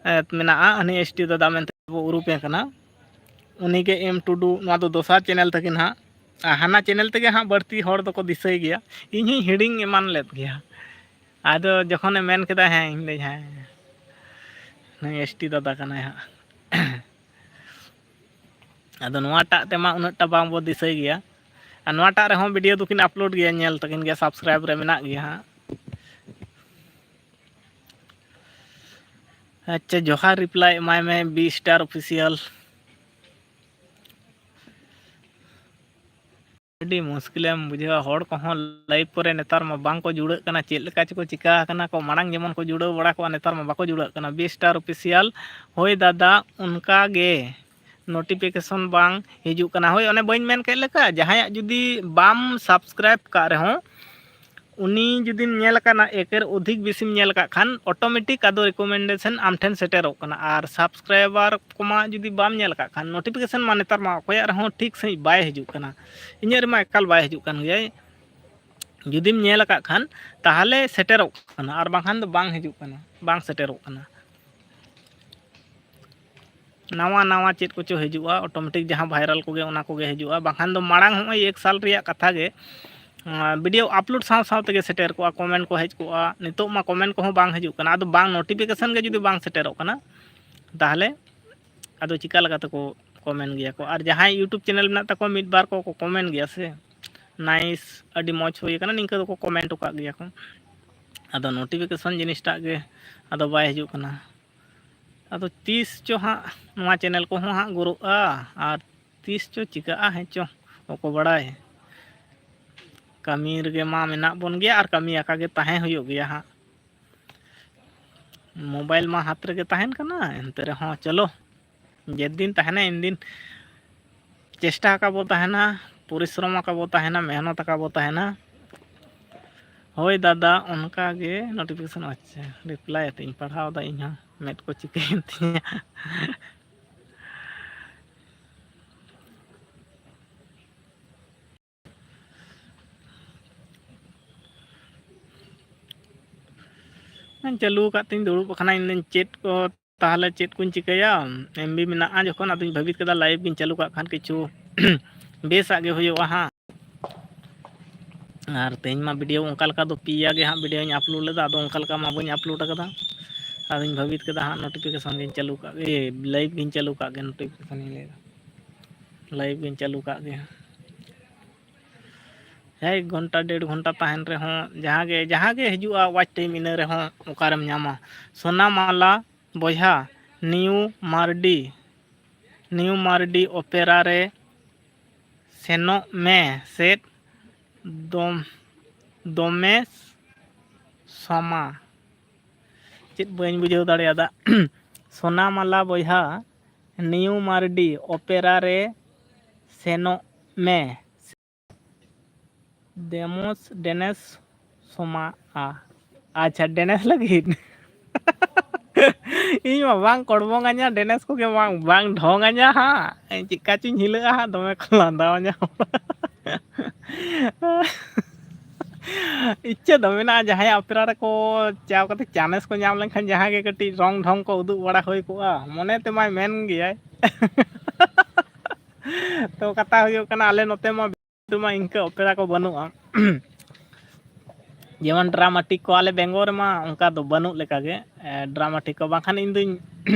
ᱮᱸ, ᱢᱮᱱᱟᱜᱼᱟ, ᱦᱟᱹᱱᱤ ᱮᱥ ᱴᱤ ᱫᱟᱫᱟ ᱢᱮᱱᱛᱮ ᱵᱚ ᱩᱨᱩᱯᱮ ᱠᱟᱱᱟ᱾ ᱩᱱᱤᱜᱮ ᱮᱢ ᱴᱩᱰᱩ, ᱱᱚᱣᱟ ᱫᱚ ᱫᱚᱥᱟᱨ ᱪᱮᱱᱮᱞ ᱛᱟᱹᱠᱤᱱ ᱦᱟᱸᱜ᱾ ᱟᱨ ᱦᱟᱱᱟ ᱪᱮᱱᱮᱞ ᱛᱮᱜᱮ ᱦᱟᱸᱜ ᱵᱟᱹᱲᱛᱤ ᱦᱚᱲ ᱫᱚᱠᱚ ᱫᱤᱥᱟᱹᱭ ᱜᱮᱭᱟ, ᱤᱧ ᱦᱚᱸᱧ ᱦᱤᱲᱤᱧ ᱮᱢᱟᱱ ᱞᱮᱫ ᱜᱮᱭᱟ᱾ ᱟᱫᱚ ᱡᱚᱠᱷᱚᱱᱮ ᱢᱮᱱ ᱠᱮᱫᱟ, ᱦᱮᱸ, ᱤᱧ ᱞᱟᱹᱭ, ᱦᱮᱸ, ᱱᱩᱭ ᱮᱥ ᱴᱤ ᱫᱟᱫᱟ ᱠᱟᱱᱟᱭ ᱦᱟᱸᱜ᱾ ᱟᱫᱚ ᱱᱚᱣᱟᱴᱟᱜ ᱛᱮᱢᱟ ᱩᱱᱟᱹᱜ ᱴᱟ ᱵᱟᱝ ᱵᱚ ᱫᱤᱥᱟᱹᱭ ᱜᱮᱭᱟ᱾ ᱟᱨ ᱱᱚᱣᱟᱴᱟᱜ ᱨᱮᱦᱚᱸ video ᱫᱚᱠᱤᱱ upload ᱜᱮᱭᱟ, ᱧᱮᱞ ᱛᱟᱹᱠᱤᱱ ᱜᱮᱭᱟ, subscribe ᱨᱮ ᱢᱮᱱᱟᱜ ᱜᱮᱭᱟ ᱦᱟᱸᱜ᱾ ᱟᱪᱪᱷᱟ, ᱡᱚᱦᱟᱨ reply ᱮᱢᱟᱭ ᱢᱮ B Star Official᱾ ᱟᱹᱰᱤ ᱢᱩᱥᱠᱤᱞᱮᱢ ᱵᱩᱡᱷᱟᱹᱣᱟ, ᱦᱚᱲ ᱠᱚᱦᱚᱸ live ᱠᱚᱨᱮ ᱱᱮᱛᱟᱨ ᱢᱟ ᱵᱟᱝ ᱠᱚ ᱡᱩᱲᱟᱹᱜ ᱠᱟᱱᱟ, ᱪᱮᱫ ᱞᱮᱠᱟ ᱪᱚᱠᱚ ᱪᱤᱠᱟ ᱟᱠᱟᱱᱟ ᱠᱚ᱾ ᱢᱟᱲᱟᱝ ᱡᱮᱢᱚᱱ ᱠᱚ ᱡᱩᱲᱟᱹᱣ ᱵᱟᱲᱟ ᱠᱚᱜᱼᱟ, ᱱᱮᱛᱟᱨ ᱢᱟ ᱵᱟᱠᱚ ᱡᱩᱲᱟᱹᱜ ᱠᱟᱱᱟ᱾ B Star Official, ᱦᱳᱭ ᱫᱟᱫᱟ, ᱚᱱᱠᱟ ᱜᱮ notification ᱵᱟᱝ ᱦᱤᱡᱩᱜ ᱠᱟᱱᱟ᱾ ᱦᱳᱭ, ᱚᱱᱮ ᱵᱟᱹᱧ ᱢᱮᱱ ᱠᱮᱫ ᱞᱮᱠᱟ, ᱡᱟᱦᱟᱸᱭᱟᱜ ᱡᱩᱫᱤ ᱵᱟᱢ subscribe ᱠᱟᱜ ᱨᱮᱦᱚᱸ, ᱩᱱᱤ ᱡᱩᱫᱤᱢ ᱧᱮᱞ ᱟᱠᱟᱫ, ᱮᱠᱮᱨ ᱚᱫᱷᱤᱠ ᱵᱮᱥᱤᱢ ᱧᱮᱞ ᱟᱠᱟᱫ ᱠᱷᱟᱱ, automatic ᱟᱫᱚ recommendation ᱟᱢ ᱴᱷᱮᱱ ᱥᱮᱴᱮᱨᱚᱜ ᱠᱟᱱᱟ᱾ ᱟᱨ subscriber ᱠᱚᱢᱟ ᱡᱩᱫᱤ ᱵᱟᱢ ᱧᱮᱞ ᱟᱠᱟᱫ ᱠᱷᱟᱱ, notification ᱢᱟ ᱱᱮᱛᱟᱨ ᱢᱟ ᱚᱠᱚᱭᱟᱜ ᱨᱮᱦᱚᱸ ᱴᱷᱤᱠ ᱥᱟᱺᱦᱤᱡ ᱵᱟᱭ ᱦᱤᱡᱩᱜ ᱠᱟᱱᱟ᱾ ᱤᱧᱟᱹᱜ ᱨᱮᱢᱟ ᱮᱠᱟᱞ ᱵᱟᱭ ᱦᱤᱡᱩᱜ ᱠᱟᱱ ᱜᱮᱭᱟᱭ᱾ ᱡᱩᱫᱤᱢ ᱧᱮᱞ ᱟᱠᱟᱫ ᱠᱷᱟᱱ, ᱛᱟᱦᱚᱞᱮ ᱥᱮᱴᱮᱨᱚᱜ ᱠᱟᱱᱟ, ᱟᱨ ᱵᱟᱝᱠᱷᱟᱱ ᱫᱚ ᱵᱟᱝ ᱦᱤᱡᱩᱜ ᱠᱟᱱᱟ, ᱵᱟᱝ ᱥᱮᱴᱮᱨᱚᱜ ᱠᱟᱱᱟ᱾ ᱱᱟᱣᱟ ᱱᱟᱣᱟ ᱪᱮᱫ ᱠᱚᱪᱚ ᱦᱤᱡᱩᱜᱼᱟ, automatic ᱡᱟᱦᱟᱸ viral ᱠᱚᱜᱮ, ᱚᱱᱟ ᱠᱚᱜᱮ ᱦᱤᱡᱩᱜᱼᱟ᱾ ᱵᱟᱝᱠᱷᱟᱱ ᱫᱚ ᱢᱟᱲᱟᱝ ᱦᱚᱸᱜᱼᱚᱭ ᱮᱠ ᱥᱟᱞ ᱨᱮᱭᱟᱜ ᱠᱟᱛᱷᱟ ᱜᱮ, ᱟᱸ, video upload ᱥᱟᱶ ᱥᱟᱶ ᱛᱮᱜᱮ ᱥᱮᱴᱮᱨ ᱠᱚᱜᱼᱟ, comment ᱠᱚ ᱦᱮᱡ ᱠᱚᱜᱼᱟ᱾ ᱱᱤᱛᱚᱜ ᱢᱟ comment ᱠᱚᱦᱚᱸ ᱵᱟᱝ ᱦᱤᱡᱩᱜ ᱠᱟᱱᱟ, ᱟᱫᱚ ᱵᱟᱝ, notification ᱜᱮ ᱡᱩᱫᱤ ᱵᱟᱝ ᱥᱮᱴᱮᱨᱚᱜ ᱠᱟᱱᱟ, ᱛᱟᱦᱚᱞᱮ ᱟᱫᱚ ᱪᱤᱠᱟ ᱞᱮᱠᱟ ᱛᱮᱠᱚ comment ᱜᱮᱭᱟ ᱠᱚ? ᱟᱨ ᱡᱟᱦᱟᱸᱭ YouTube channel ᱢᱮᱱᱟᱜ ᱛᱟᱠᱚᱣᱟ, ᱢᱤᱫ ᱵᱟᱨ ᱠᱚᱠᱚ comment ᱜᱮᱭᱟ ᱥᱮ, nice, ᱟᱹᱰᱤ ᱢᱚᱡᱽ ᱦᱩᱭ ᱟᱠᱟᱱᱟ, ᱱᱤᱝᱠᱟᱹ ᱫᱚᱠᱚ comment ᱟᱠᱟᱫ ᱜᱮᱭᱟ ᱠᱚ᱾ ᱟᱫᱚ notification ᱡᱤᱱᱤᱥᱴᱟᱜ ᱜᱮ ᱟᱫᱚ ᱵᱟᱭ ᱦᱤᱡᱩᱜ ᱠᱟᱱᱟ᱾ ᱟᱫᱚ ᱛᱤᱥ ᱪᱚ ᱦᱟᱸᱜ ᱱᱚᱣᱟ channel ᱠᱚᱦᱚᱸ ᱦᱟᱸᱜ ᱜᱨᱳᱜᱼᱟ, ᱟᱨ ᱛᱤᱥ ᱪᱚ ᱪᱤᱠᱟᱹᱜᱼᱟ ᱦᱮᱸ ᱪᱚ, ᱚᱠᱚᱭ ᱵᱟᱲᱟᱭ᱾ ᱠᱟᱹᱢᱤ ᱨᱮᱜᱮ ᱢᱟ ᱢᱮᱱᱟᱜ ᱵᱚᱱ ᱜᱮᱭᱟ, ᱟᱨ ᱠᱟᱹᱢᱤ ᱟᱠᱟ ᱜᱮ ᱛᱟᱦᱮᱸ ᱦᱩᱭᱩᱜ ᱜᱮᱭᱟ ᱦᱟᱸᱜ᱾ Mobile ᱢᱟ ᱦᱟᱛ ᱨᱮᱜᱮ ᱛᱟᱦᱮᱱ ᱠᱟᱱᱟ, ᱮᱱᱛᱮ ᱨᱮᱦᱚᱸ ᱪᱚᱞᱚ, ᱡᱮᱫᱤᱱ ᱛᱟᱦᱮᱱᱟ ᱤᱱᱫᱤᱱ ᱪᱮᱥᱴᱟ ᱟᱠᱟ ᱵᱚ ᱛᱟᱦᱮᱱᱟ, ᱯᱚᱨᱤᱥᱨᱚᱢ ᱟᱠᱟ ᱵᱚ ᱛᱟᱦᱮᱱᱟ, ᱢᱮᱦᱱᱚᱛ ᱟᱠᱟ ᱵᱚ ᱛᱟᱦᱮᱱᱟ᱾ ᱦᱳᱭ ᱫᱟᱫᱟ, ᱚᱱᱠᱟ ᱜᱮ notification, ᱟᱪᱪᱷᱟ, reply ᱟᱛᱮ ᱤᱧ ᱯᱟᱲᱦᱟᱣ ᱮᱫᱟ, ᱤᱧ ᱦᱚᱸ ᱢᱮᱫ ᱠᱚ ᱪᱤᱠᱟᱹᱭᱮᱱ ᱛᱤᱧᱟ᱾ ᱪᱟᱹᱞᱩ ᱟᱠᱟᱫ ᱛᱤᱧ ᱫᱩᱲᱩᱵ ᱟᱠᱟᱱᱟ, ᱤᱧ ᱫᱚᱧ ᱪᱮᱫ ᱠᱚ, ᱛᱟᱦᱚᱞᱮ ᱪᱮᱫ ᱠᱚᱧ ᱪᱤᱠᱟᱹᱭᱟ? M B ᱢᱮᱱᱟᱜᱼᱟ ᱡᱚᱠᱷᱚᱱ, ᱟᱫᱚᱧ ᱵᱷᱟᱹᱵᱤᱛ ᱠᱮᱫᱟ live ᱜᱤᱧ ᱪᱟᱹᱞᱩ ᱠᱟᱜ ᱠᱷᱟᱱ ᱠᱤᱪᱷᱩ ᱵᱮᱥᱟᱜ ᱜᱮ ᱦᱩᱭᱩᱜᱼᱟ ᱦᱟᱸᱜ᱾ ᱟᱨ ᱛᱮᱦᱮᱧ ᱢᱟ video ᱚᱱᱠᱟ ᱞᱮᱠᱟ ᱫᱚ ᱯᱮᱭᱟ ᱜᱮ ᱦᱟᱸᱜ videoᱧ upload ᱞᱮᱫᱟ, ᱟᱫᱚ ᱚᱱᱠᱟ ᱞᱮᱠᱟ ᱢᱟ ᱵᱟᱹᱧ upload ᱟᱠᱟᱫᱟ᱾ ᱟᱫᱚᱧ ᱵᱷᱟᱹᱵᱤᱛ ᱠᱮᱫᱟ ᱦᱟᱸᱜ notification ᱜᱤᱧ ᱪᱟᱹᱞᱩ ᱠᱟᱜ ᱜᱮ, live ᱜᱤᱧ ᱪᱟᱹᱞᱩ ᱠᱟᱜ ᱜᱮ, notification ᱤᱧ ᱞᱟᱹᱭᱫᱟ, live ᱜᱤᱧ ᱪᱟᱹᱞᱩ ᱠᱟᱜ ᱜᱮ᱾ ᱮᱠ ᱜᱷᱚᱱᱴᱟ ᱰᱮᱲ ᱜᱷᱚᱱᱴᱟ ᱛᱟᱦᱮᱱ ᱨᱮᱦᱚᱸ, ᱡᱟᱦᱟᱸ ᱜᱮ ᱡᱟᱦᱟᱸ ᱜᱮ ᱦᱤᱡᱩᱜᱼᱟ ᱣᱟᱪ ᱴᱟᱭᱤᱢ, ᱤᱱᱟᱹ ᱨᱮᱦᱚᱸ ᱚᱠᱟᱨᱮᱢ ᱧᱟᱢᱟ? ᱥᱳᱱᱟᱢᱟᱞᱟ ᱵᱚᱭᱦᱟ, ᱱᱤᱭᱩ ᱢᱟᱨᱰᱤ, ᱱᱤᱭᱩ ᱢᱟᱨᱰᱤ ᱚᱯᱮᱨᱟ ᱨᱮ ᱥᱮᱱᱚᱜ ᱢᱮ ᱥᱮᱫ ᱫᱚᱢ ᱫᱚᱢᱮ ᱥᱟᱢᱟ᱾ ᱪᱮᱫ ᱵᱟᱹᱧ ᱵᱩᱡᱷᱟᱹᱣ ᱫᱟᱲᱮᱭᱟᱫᱟ᱾ ᱥᱳᱱᱟᱢᱟᱞᱟ ᱵᱚᱭᱦᱟ, ᱱᱤᱭᱩ ᱢᱟᱨᱰᱤ ᱚᱯᱮᱨᱟ ᱨᱮ ᱥᱮᱱᱚᱜ ᱢᱮ᱾ ᱰᱮᱢᱚᱥ ᱰᱮᱱᱮᱥ ᱥᱚᱢᱟᱜᱼᱟ᱾ ᱟᱪᱪᱷᱟ, ᱰᱮᱱᱮᱥ ᱞᱟᱹᱜᱤᱫ᱾ ᱤᱧ ᱢᱟ ᱵᱟᱝ ᱠᱚᱲᱵᱚᱝ ᱟᱹᱧᱟ, ᱰᱮᱱᱮᱥ ᱠᱚᱜᱮ ᱵᱟᱝ ᱵᱟᱝ ᱰᱷᱚᱝ ᱟᱹᱧᱟ ᱦᱟᱸᱜ᱾ ᱪᱮᱫᱠᱟ ᱪᱚᱧ ᱦᱤᱞᱟᱹᱜᱼᱟ ᱦᱟᱸᱜ, ᱫᱚᱢᱮ ᱠᱚ ᱞᱟᱸᱫᱟᱣ ᱟᱹᱧᱟ᱾ ᱤᱪᱪᱷᱟᱹ ᱫᱚ ᱢᱮᱱᱟᱜᱼᱟ, ᱡᱟᱦᱟᱸᱭᱟᱜ ᱚᱯᱮᱨᱟ ᱨᱮᱠᱚ ᱪᱟᱣ ᱠᱟᱛᱮ ᱪᱟᱱᱮᱥ ᱠᱚ ᱧᱟᱢ ᱞᱮᱱᱠᱷᱟᱱ ᱡᱟᱦᱟᱸ ᱜᱮ ᱠᱟᱹᱴᱤᱡ ᱨᱚᱝ ᱰᱷᱚᱝ ᱠᱚ ᱩᱫᱩᱜ ᱵᱟᱲᱟ ᱦᱩᱭ ᱠᱚᱜᱼᱟ, ᱢᱚᱱᱮ ᱛᱮᱢᱟᱭ ᱢᱮᱱ ᱜᱮᱭᱟᱭ᱾ ᱛᱚ ᱠᱟᱛᱷᱟ ᱦᱩᱭᱩᱜ ᱠᱟᱱᱟ, ᱟᱞᱮ ᱱᱚᱛᱮ ᱢᱟ ᱢᱟ ᱤᱱᱠᱟᱹ ᱚᱯᱮᱨᱟ ᱠᱚ ᱵᱟᱹᱱᱩᱜᱼᱟ᱾ ᱡᱮᱢᱚᱱ ᱰᱨᱟᱢᱟᱴᱤᱠ ᱠᱚ ᱟᱞᱮ ᱵᱮᱝᱜᱚᱞ ᱨᱮᱢᱟ ᱚᱱᱠᱟ ᱫᱚ ᱵᱟᱹᱱᱩᱜ ᱞᱮᱠᱟᱜᱮ, ᱮ, ᱰᱨᱟᱢᱟᱴᱤᱠ ᱠᱚ᱾ ᱵᱟᱝᱠᱷᱟᱱ ᱤᱧ ᱫᱩᱧ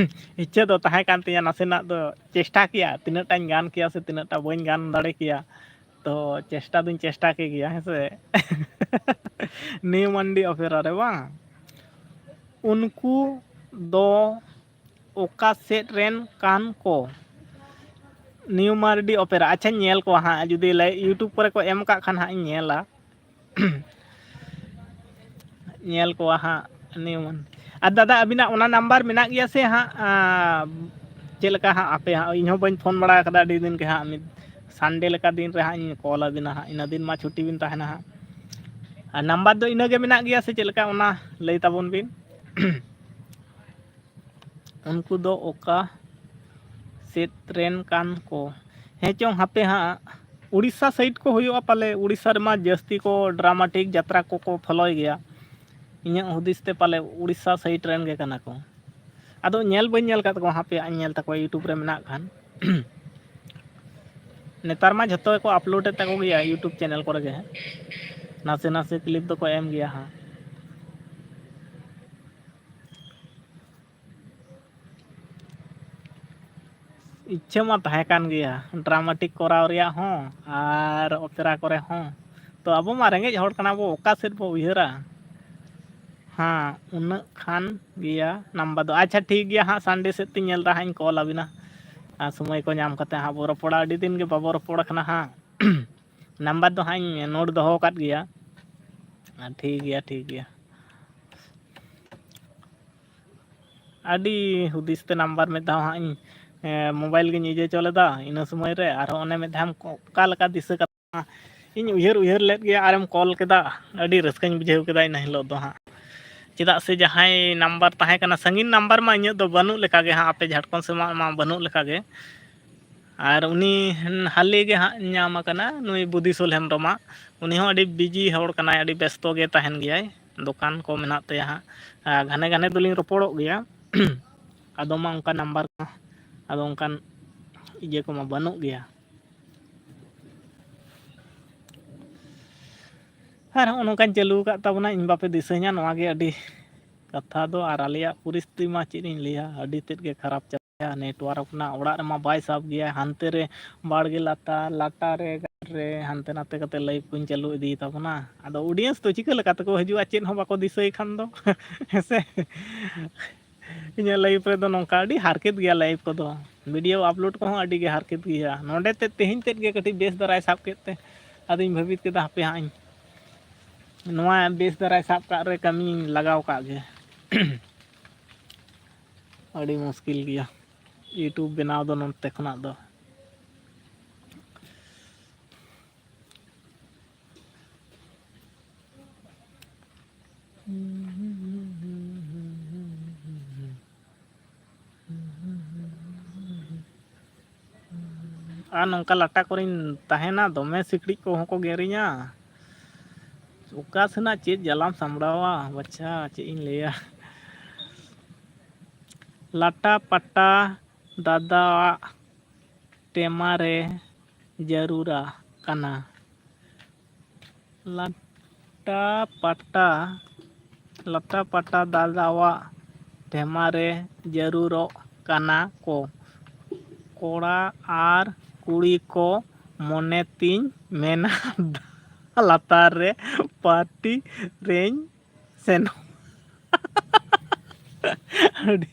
ᱤᱪᱪᱷᱟᱹ ᱫᱚ ᱛᱟᱦᱮᱸ ᱠᱟᱱ ᱛᱤᱧᱟᱹ, ᱱᱟᱥᱮᱱᱟᱜ ᱫᱚ ᱪᱮᱥᱴᱟ ᱠᱮᱭᱟ, ᱛᱤᱱᱟᱹᱜ ᱴᱟᱧ ᱜᱟᱱ ᱠᱮᱭᱟ ᱥᱮ ᱛᱤᱱᱟᱹᱜ ᱴᱟ ᱵᱟᱹᱧ ᱜᱟᱱ ᱫᱟᱲᱮ ᱠᱮᱭᱟ᱾ ᱛᱚ ᱪᱮᱥᱴᱟ ᱫᱩᱧ ᱪᱮᱥᱴᱟ ᱠᱮ ᱜᱮᱭᱟ, ᱦᱮᱸ ᱥᱮ᱾ ᱱᱤᱭᱩ ᱢᱟᱱᱰᱤ ᱚᱯᱮᱨᱟ ᱨᱮ ᱵᱟᱝ, ᱩᱱᱠᱩ ᱫᱚ ᱚᱠᱟ ᱥᱮᱫ ᱨᱮᱱ ᱠᱟᱱ ᱠᱚ? ᱱᱤᱭᱩ ᱢᱟᱨᱰᱤ ᱚᱯᱮᱨᱟ, ᱟᱪᱪᱷᱟᱧ ᱧᱮᱞ ᱠᱚᱣᱟ ᱦᱟᱸᱜ, ᱡᱩᱫᱤ ᱞᱟᱭ-, YouTube ᱠᱚᱨᱮ ᱠᱚ ᱮᱢ ᱠᱟᱜ ᱠᱷᱟᱱ ᱦᱟᱸᱜ ᱤᱧ ᱧᱮᱞᱟ᱾ ᱧᱮᱞ ᱠᱚᱣᱟ ᱦᱟᱸᱜ ᱱᱤᱭᱩ ᱢᱟᱨᱰᱤ᱾ ᱟᱨ ᱫᱟᱫᱟ, ᱟᱹᱵᱤᱱᱟᱜ ᱚᱱᱟ ᱱᱟᱢᱵᱟᱨ ᱢᱮᱱᱟᱜ ᱜᱮᱭᱟ ᱥᱮ ᱦᱟᱸᱜ? ᱟᱸ, ᱪᱮᱫ ᱞᱮᱠᱟ ᱦᱟᱸᱜ, ᱟᱯᱮ ᱦᱟᱸᱜ, ᱤᱧ ᱦᱚᱸ ᱵᱟᱹᱧ ᱯᱷᱳᱱ ᱵᱟᱲᱟ ᱟᱠᱟᱫᱟ ᱟᱹᱰᱤ ᱫᱤᱱ ᱜᱮ ᱦᱟᱸᱜ᱾ ᱢᱤᱫ ᱥᱟᱱᱰᱮ ᱞᱮᱠᱟ ᱫᱤᱱ ᱨᱮ ᱦᱟᱸᱜ ᱤᱧ ᱠᱚᱞ ᱟᱹᱵᱤᱱᱟ ᱦᱟᱸᱜ, ᱤᱱᱟᱹ ᱫᱤᱱ ᱢᱟ ᱪᱷᱩᱴᱤ ᱵᱤᱱ ᱛᱟᱦᱮᱱᱟ ᱦᱟᱸᱜ᱾ ᱟᱨ ᱱᱟᱢᱵᱟᱨ ᱫᱚ ᱤᱱᱟᱹ ᱜᱮ ᱢᱮᱱᱟᱜ ᱜᱮᱭᱟ ᱥᱮ ᱪᱮᱫ ᱞᱮᱠᱟ, ᱚᱱᱟ ᱞᱟᱹᱭ ᱛᱟᱵᱚᱱ ᱵᱤᱱ᱾ ᱩᱱᱠᱩ ᱫᱚ ᱚᱠᱟ ᱥᱮᱫ ᱨᱮᱱ ᱠᱟᱱ ᱠᱚ? ᱦᱮᱸ ᱪᱚᱝ, ᱦᱟᱯᱮ ᱦᱟᱸᱜ, ᱩᱲᱤᱥᱥᱟ ᱥᱟᱭᱤᱰ ᱠᱚ ᱦᱩᱭᱩᱜᱼᱟ ᱯᱟᱞᱮ᱾ ᱩᱲᱤᱥᱥᱟ ᱨᱮᱢᱟ ᱡᱟᱹᱥᱛᱤ ᱠᱚ ᱰᱨᱟᱢᱟᱴᱤᱠ ᱡᱟᱛᱨᱟ ᱠᱚᱠᱚ ᱯᱷᱚᱞᱚᱭ ᱜᱮᱭᱟ᱾ ᱤᱧᱟᱹᱜ ᱦᱩᱫᱤᱥ ᱛᱮ ᱯᱟᱞᱮ ᱩᱲᱤᱥᱥᱟ ᱥᱟᱭᱤᱰ ᱨᱮᱱ ᱜᱮ ᱠᱟᱱᱟ ᱠᱚ᱾ ᱟᱫᱚ ᱧᱮᱞ ᱵᱟᱹᱧ ᱧᱮᱞ ᱟᱠᱟᱫ ᱛᱟᱠᱚᱣᱟ, ᱦᱟᱯᱮ ᱦᱟᱸᱜ ᱤᱧ ᱧᱮᱞ ᱛᱟᱠᱚᱣᱟ YouTube ᱨᱮ ᱢᱮᱱᱟᱜ ᱠᱷᱟᱱ᱾ ᱱᱮᱛᱟᱨ ᱢᱟ ᱡᱷᱚᱛᱚ ᱜᱮᱠᱚ ᱟᱯᱞᱳᱰᱮᱫ ᱛᱟᱠᱚ ᱜᱮᱭᱟ YouTube ᱪᱮᱱᱮᱞ ᱠᱚᱨᱮ ᱜᱮ ᱦᱟᱸᱜ᱾ ᱱᱟᱥᱮ ᱱᱟᱥᱮ ᱠᱞᱤᱯ ᱫᱚᱠᱚ ᱮᱢ ᱜᱮᱭᱟ ᱦᱟᱸᱜ᱾ ᱤᱪᱪᱷᱟᱹ ᱢᱟ ᱛᱟᱦᱮᱸ ᱠᱟᱱ ᱜᱮᱭᱟ ᱰᱨᱟᱢᱟᱴᱤᱠ ᱠᱚᱨᱟᱣ ᱨᱮᱭᱟᱜ ᱦᱚᱸ ᱟᱨ ᱚᱯᱮᱨᱟ ᱠᱚᱨᱮ ᱦᱚᱸ᱾ ᱛᱚ ᱟᱵᱚ ᱢᱟ ᱨᱮᱸᱜᱮᱡ ᱦᱚᱲ ᱠᱟᱱᱟ ᱵᱚ, ᱚᱠᱟ ᱥᱮᱫ ᱵᱚ ᱩᱭᱦᱟᱹᱨᱟ? ᱦᱮᱸ, ᱩᱱᱟᱹᱜ ᱠᱷᱟᱱ ᱜᱮᱭᱟ ᱱᱟᱢᱵᱟᱨ ᱫᱚ᱾ ᱟᱪᱪᱷᱟ, ᱴᱷᱤᱠ ᱜᱮᱭᱟ, ᱦᱟᱸᱜ ᱥᱟᱱᱰᱮ ᱥᱮᱫ ᱛᱤᱧ ᱧᱮᱞ ᱮᱫᱟ, ᱦᱟᱸᱜ ᱤᱧ ᱠᱚᱞ ᱟᱵᱤᱱᱟ᱾ ᱟᱨ ᱥᱚᱢᱚᱭ ᱠᱚ ᱧᱟᱢ ᱠᱟᱛᱮ ᱦᱟᱸᱜ ᱵᱚ ᱨᱚᱯᱚᱲᱟ᱾ ᱟᱹᱰᱤ ᱫᱤᱱ ᱜᱮ ᱵᱟᱵᱚ ᱨᱚᱯᱚᱲ ᱠᱟᱱᱟ ᱦᱟᱸᱜ᱾ ᱱᱟᱢᱵᱟᱨ ᱫᱚ ᱦᱟᱸᱜ ᱤᱧ ᱱᱳᱴ ᱫᱚᱦᱚ ᱟᱠᱟᱫ ᱜᱮᱭᱟ᱾ ᱟᱨ ᱴᱷᱤᱠ ᱜᱮᱭᱟ, ᱴᱷᱤᱠ ᱜᱮᱭᱟ᱾ ᱟᱹᱰᱤ ᱦᱩᱫᱤᱥ ᱛᱮ ᱱᱟᱢᱵᱟᱨ ᱢᱤᱫ ᱫᱷᱟᱣ ᱦᱟᱸᱜ ᱤᱧ, ᱮ, ᱢᱳᱵᱟᱭᱤᱞ ᱜᱤᱧ ᱤᱭᱟᱹ ᱦᱚᱪᱚ ᱞᱮᱫᱟ᱾ ᱤᱱᱟᱹ ᱥᱚᱢᱚᱭ ᱨᱮ ᱟᱨᱦᱚᱸ ᱚᱱᱮ ᱢᱤᱫ ᱫᱷᱟᱣ ᱚᱠᱟ ᱞᱮᱠᱟ ᱫᱤᱥᱟᱹ ᱠᱟᱛᱮ ᱤᱧ ᱩᱭᱦᱟᱹᱨ ᱩᱭᱦᱟᱹᱨ ᱞᱮᱫ ᱜᱮᱭᱟ ᱟᱨᱮᱢ ᱠᱚᱞ ᱠᱮᱫᱟ᱾ ᱟᱹᱰᱤ ᱨᱟᱹᱥᱠᱟᱹᱧ ᱵᱩᱡᱷᱟᱹᱣ ᱠᱮᱫᱟ ᱤᱱᱟᱹ ᱦᱤᱞᱳᱜ ᱫᱚ ᱦᱟᱸᱜ᱾ ᱪᱮᱫᱟᱜ ᱥᱮ ᱡᱟᱦᱟᱸᱭ ᱱᱟᱢᱵᱟᱨ ᱛᱟᱦᱮᱸ ᱠᱟᱱᱟ, ᱥᱟᱺᱜᱤᱧ ᱱᱟᱢᱵᱟᱨ ᱢᱟ ᱤᱧᱟᱹᱜ ᱫᱚ ᱵᱟᱹᱱᱩᱜ ᱞᱮᱠᱟ ᱜᱮ ᱦᱟᱸᱜ, ᱟᱯᱮ ᱡᱷᱟᱲᱠᱷᱚᱸᱰ ᱥᱮᱫ ᱢᱟ, ᱢᱟ ᱵᱟᱹᱱᱩᱜ ᱞᱮᱠᱟ ᱜᱮ᱾ ᱟᱨ ᱩᱱᱤ ᱦᱟᱹᱞᱤ ᱜᱮ ᱦᱟᱸᱜ ᱧᱟᱢ ᱟᱠᱟᱱᱟ, ᱱᱩᱭ ᱵᱩᱫᱷᱤᱥᱚᱞ ᱦᱮᱢᱵᱨᱚᱢᱟᱜ᱾ ᱩᱱᱤ ᱦᱚᱸ ᱟᱹᱰᱤ ᱵᱤᱡᱤ ᱦᱚᱲ ᱠᱟᱱᱟᱭ, ᱟᱹᱰᱤ ᱵᱮᱥᱛᱚ ᱜᱮ ᱛᱟᱦᱮᱱ ᱜᱮᱭᱟᱭ, ᱫᱚᱠᱟᱱ ᱠᱚ ᱢᱮᱱᱟᱜ ᱛᱟᱭᱟ ᱦᱟᱸᱜ᱾ ᱟᱨ ᱜᱷᱟᱱᱮ ᱜᱷᱟᱱᱮ ᱫᱚᱞᱤᱧ ᱨᱚᱯᱚᱲᱚᱜ ᱜᱮᱭᱟ᱾ ᱟᱫᱚ ᱢᱟ ᱚᱱᱠᱟ ᱱᱟᱢᱵᱟᱨ ᱠᱚ, ᱟᱫᱚ ᱚᱱᱠᱟᱱ ᱤᱭᱟᱹ ᱠᱚᱢᱟ ᱵᱟᱹᱱᱩᱜ ᱜᱮᱭᱟ᱾ ᱟᱨ ᱦᱚᱸᱜᱼᱚ ᱱᱚᱝᱠᱟᱧ ᱪᱟᱹᱞᱩ ᱟᱠᱟᱫ ᱛᱟᱵᱚᱱᱟ, ᱤᱧ ᱵᱟᱯᱮ ᱫᱤᱥᱟᱹᱧᱟ, ᱱᱚᱣᱟ ᱜᱮ ᱟᱹᱰᱤ ᱠᱟᱛᱷᱟ ᱫᱚ᱾ ᱟᱨ ᱟᱞᱮᱭᱟᱜ ᱯᱚᱨᱤᱥᱛᱷᱤᱛᱤ ᱢᱟ ᱪᱮᱫ ᱤᱧ ᱞᱟᱹᱭᱟ, ᱟᱹᱰᱤ ᱛᱮᱫ ᱜᱮ ᱠᱷᱟᱨᱟᱯ ᱪᱟᱞᱟᱜᱼᱟ᱾ ᱱᱮᱴᱣᱟᱨᱠ ᱨᱮᱱᱟᱜ ᱚᱲᱟᱜ ᱨᱮᱢᱟ ᱵᱟᱭ ᱥᱟᱵ ᱜᱮᱭᱟ, ᱦᱟᱱᱛᱮ ᱨᱮ ᱵᱟᱲᱜᱮ ᱞᱟᱛᱟᱨ, ᱞᱟᱴᱟ ᱨᱮ, ᱜᱟᱰᱟ ᱨᱮ, ᱦᱟᱱᱛᱮ ᱱᱟᱛᱮ ᱠᱟᱛᱮ ᱞᱟᱭᱤᱵᱷ ᱠᱚᱧ ᱪᱟᱹᱞᱩ ᱤᱫᱤᱭ ᱛᱟᱵᱚᱱᱟ᱾ ᱟᱫᱚ ᱚᱰᱤᱭᱮᱱᱥ ᱫᱚ ᱪᱤᱠᱟᱹ ᱞᱮᱠᱟ ᱛᱮᱠᱚ ᱦᱤᱡᱩᱜᱼᱟ, ᱪᱮᱫ ᱦᱚᱸ ᱵᱟᱠᱚ ᱫᱤᱥᱟᱹᱭ ᱠᱷᱟᱱ ᱫᱚ? ᱦᱮᱸ ᱥᱮ? ᱤᱧᱟᱹᱜ ᱞᱟᱭᱤᱯᱷ ᱨᱮᱫᱚ ᱱᱚᱝᱠᱟ ᱟᱹᱰᱤ ᱦᱟᱨᱠᱮᱛ ᱜᱮᱭᱟ ᱞᱟᱭᱤᱯᱷ ᱠᱚᱫᱚ᱾ ᱵᱷᱤᱰᱤᱭᱳ ᱟᱯᱞᱳᱰ ᱠᱚᱦᱚᱸ ᱟᱹᱰᱤ ᱜᱮ ᱦᱟᱨᱠᱮᱛ ᱜᱮᱭᱟ᱾ ᱱᱚᱰᱮ ᱛᱮ ᱛᱮᱦᱮᱧ ᱛᱮᱫ ᱜᱮ ᱠᱟᱹᱴᱤᱡ ᱵᱮᱥ ᱫᱷᱟᱨᱟᱭ ᱥᱟᱵ ᱠᱮᱫ ᱛᱮ ᱟᱫᱚᱧ ᱵᱷᱟᱹᱵᱤᱛ ᱠᱮᱫᱟ, ᱦᱟᱯᱮ ᱦᱟᱸᱜ ᱤᱧ ᱱᱚᱣᱟ ᱵᱮᱥ ᱫᱷᱟᱨᱟᱭ ᱥᱟᱵ ᱠᱟᱜ ᱨᱮ ᱠᱟᱹᱢᱤᱧ ᱞᱟᱜᱟᱣ ᱠᱟᱜ ᱜᱮ᱾ ᱟᱹᱰᱤ ᱢᱩᱥᱠᱤᱞ ᱜᱮᱭᱟ YouTube ᱵᱮᱱᱟᱣ ᱫᱚ ᱱᱚᱱᱛᱮ ᱠᱷᱚᱱᱟᱜ ᱫᱚ᱾ ᱟᱨ ᱱᱚᱝᱠᱟ ᱞᱟᱴᱟ ᱠᱚᱨᱮᱧ ᱛᱟᱦᱮᱱᱟ, ᱫᱚᱢᱮ ᱥᱤᱠᱲᱤᱡ ᱠᱚᱦᱚᱸ ᱠᱚ ᱜᱮᱨᱤᱧᱟ᱾ ᱚᱠᱟ ᱥᱮᱱᱟᱜ ᱪᱮᱫ ᱡᱟᱞᱟᱢ ᱥᱟᱢᱵᱲᱟᱣᱟ, ᱵᱟᱪᱷᱟ, ᱪᱮᱫ ᱤᱧ ᱞᱟᱹᱭᱟ᱾ ᱞᱟᱴᱟ ᱯᱟᱴᱟ ᱫᱟᱫᱟᱣᱟᱜ ᱴᱮᱢᱟ ᱨᱮ ᱡᱟᱹᱨᱩᱲᱟ ᱠᱟᱱᱟ᱾ ᱞᱟᱴᱟ ᱯᱟᱴᱟ, ᱞᱟᱴᱟ ᱯᱟᱴᱟ ᱫᱟᱫᱟᱣᱟᱜ ᱴᱮᱢᱟ ᱨᱮ ᱡᱟᱹᱨᱩᱲᱚᱜ ᱠᱟᱱᱟ ᱠᱚ᱾ ᱠᱚᱲᱟ ᱟᱨ ᱠᱩᱲᱤ ᱠᱚ ᱢᱚᱱᱮ ᱛᱤᱧ ᱢᱮᱱᱟ᱾ ᱞᱟᱛᱟᱨ ᱨᱮ ᱯᱟᱨᱴᱤ ᱨᱮᱧ ᱥᱮᱱᱚᱜ᱾ ᱟᱹᱰᱤ,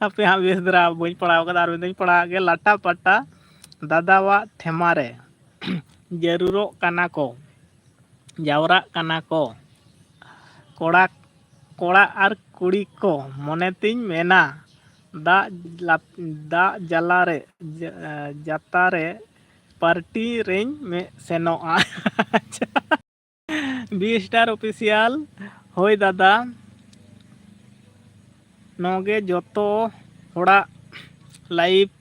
ᱦᱟᱯᱮ ᱦᱟᱸᱜ, ᱵᱮᱥ ᱫᱷᱟᱨᱟ ᱵᱟᱹᱧ ᱯᱟᱲᱦᱟᱣ ᱠᱟᱫᱟ, ᱟᱨ ᱢᱤᱫ ᱫᱷᱟᱣ ᱯᱟᱲᱦᱟᱣ ᱜᱮ᱾ ᱞᱟᱴᱟ ᱯᱟᱴᱟ ᱫᱟᱫᱟᱣᱟᱜ ᱴᱷᱮᱢᱟ ᱨᱮ ᱡᱟᱹᱨᱩᱲᱚᱜ ᱠᱟᱱᱟ ᱠᱚ, ᱡᱟᱣᱨᱟᱜ ᱠᱟᱱᱟ ᱠᱚ ᱠᱚᱲᱟ, ᱠᱚᱲᱟ ᱟᱨ ᱠᱩᱲᱤ ᱠᱚ᱾ ᱢᱚᱱᱮ ᱛᱤᱧ ᱢᱮᱱᱟ, ᱫᱟᱜ ᱞᱟ-, ᱫᱟᱜ ᱡᱟᱞᱟ ᱨᱮ, ᱡᱟ-, ᱡᱟᱛᱟ ᱨᱮ ᱯᱟᱨᱴᱤ ᱨᱮᱧ ᱢᱮ-, ᱥᱮᱱᱚᱜᱼᱟ᱾ ᱟᱪᱪᱷᱟ᱾ B Star Official, ᱦᱳᱭ ᱫᱟᱫᱟ, ᱱᱚᱜᱮ ᱡᱚᱛᱚ ᱦᱚᱲᱟᱜ live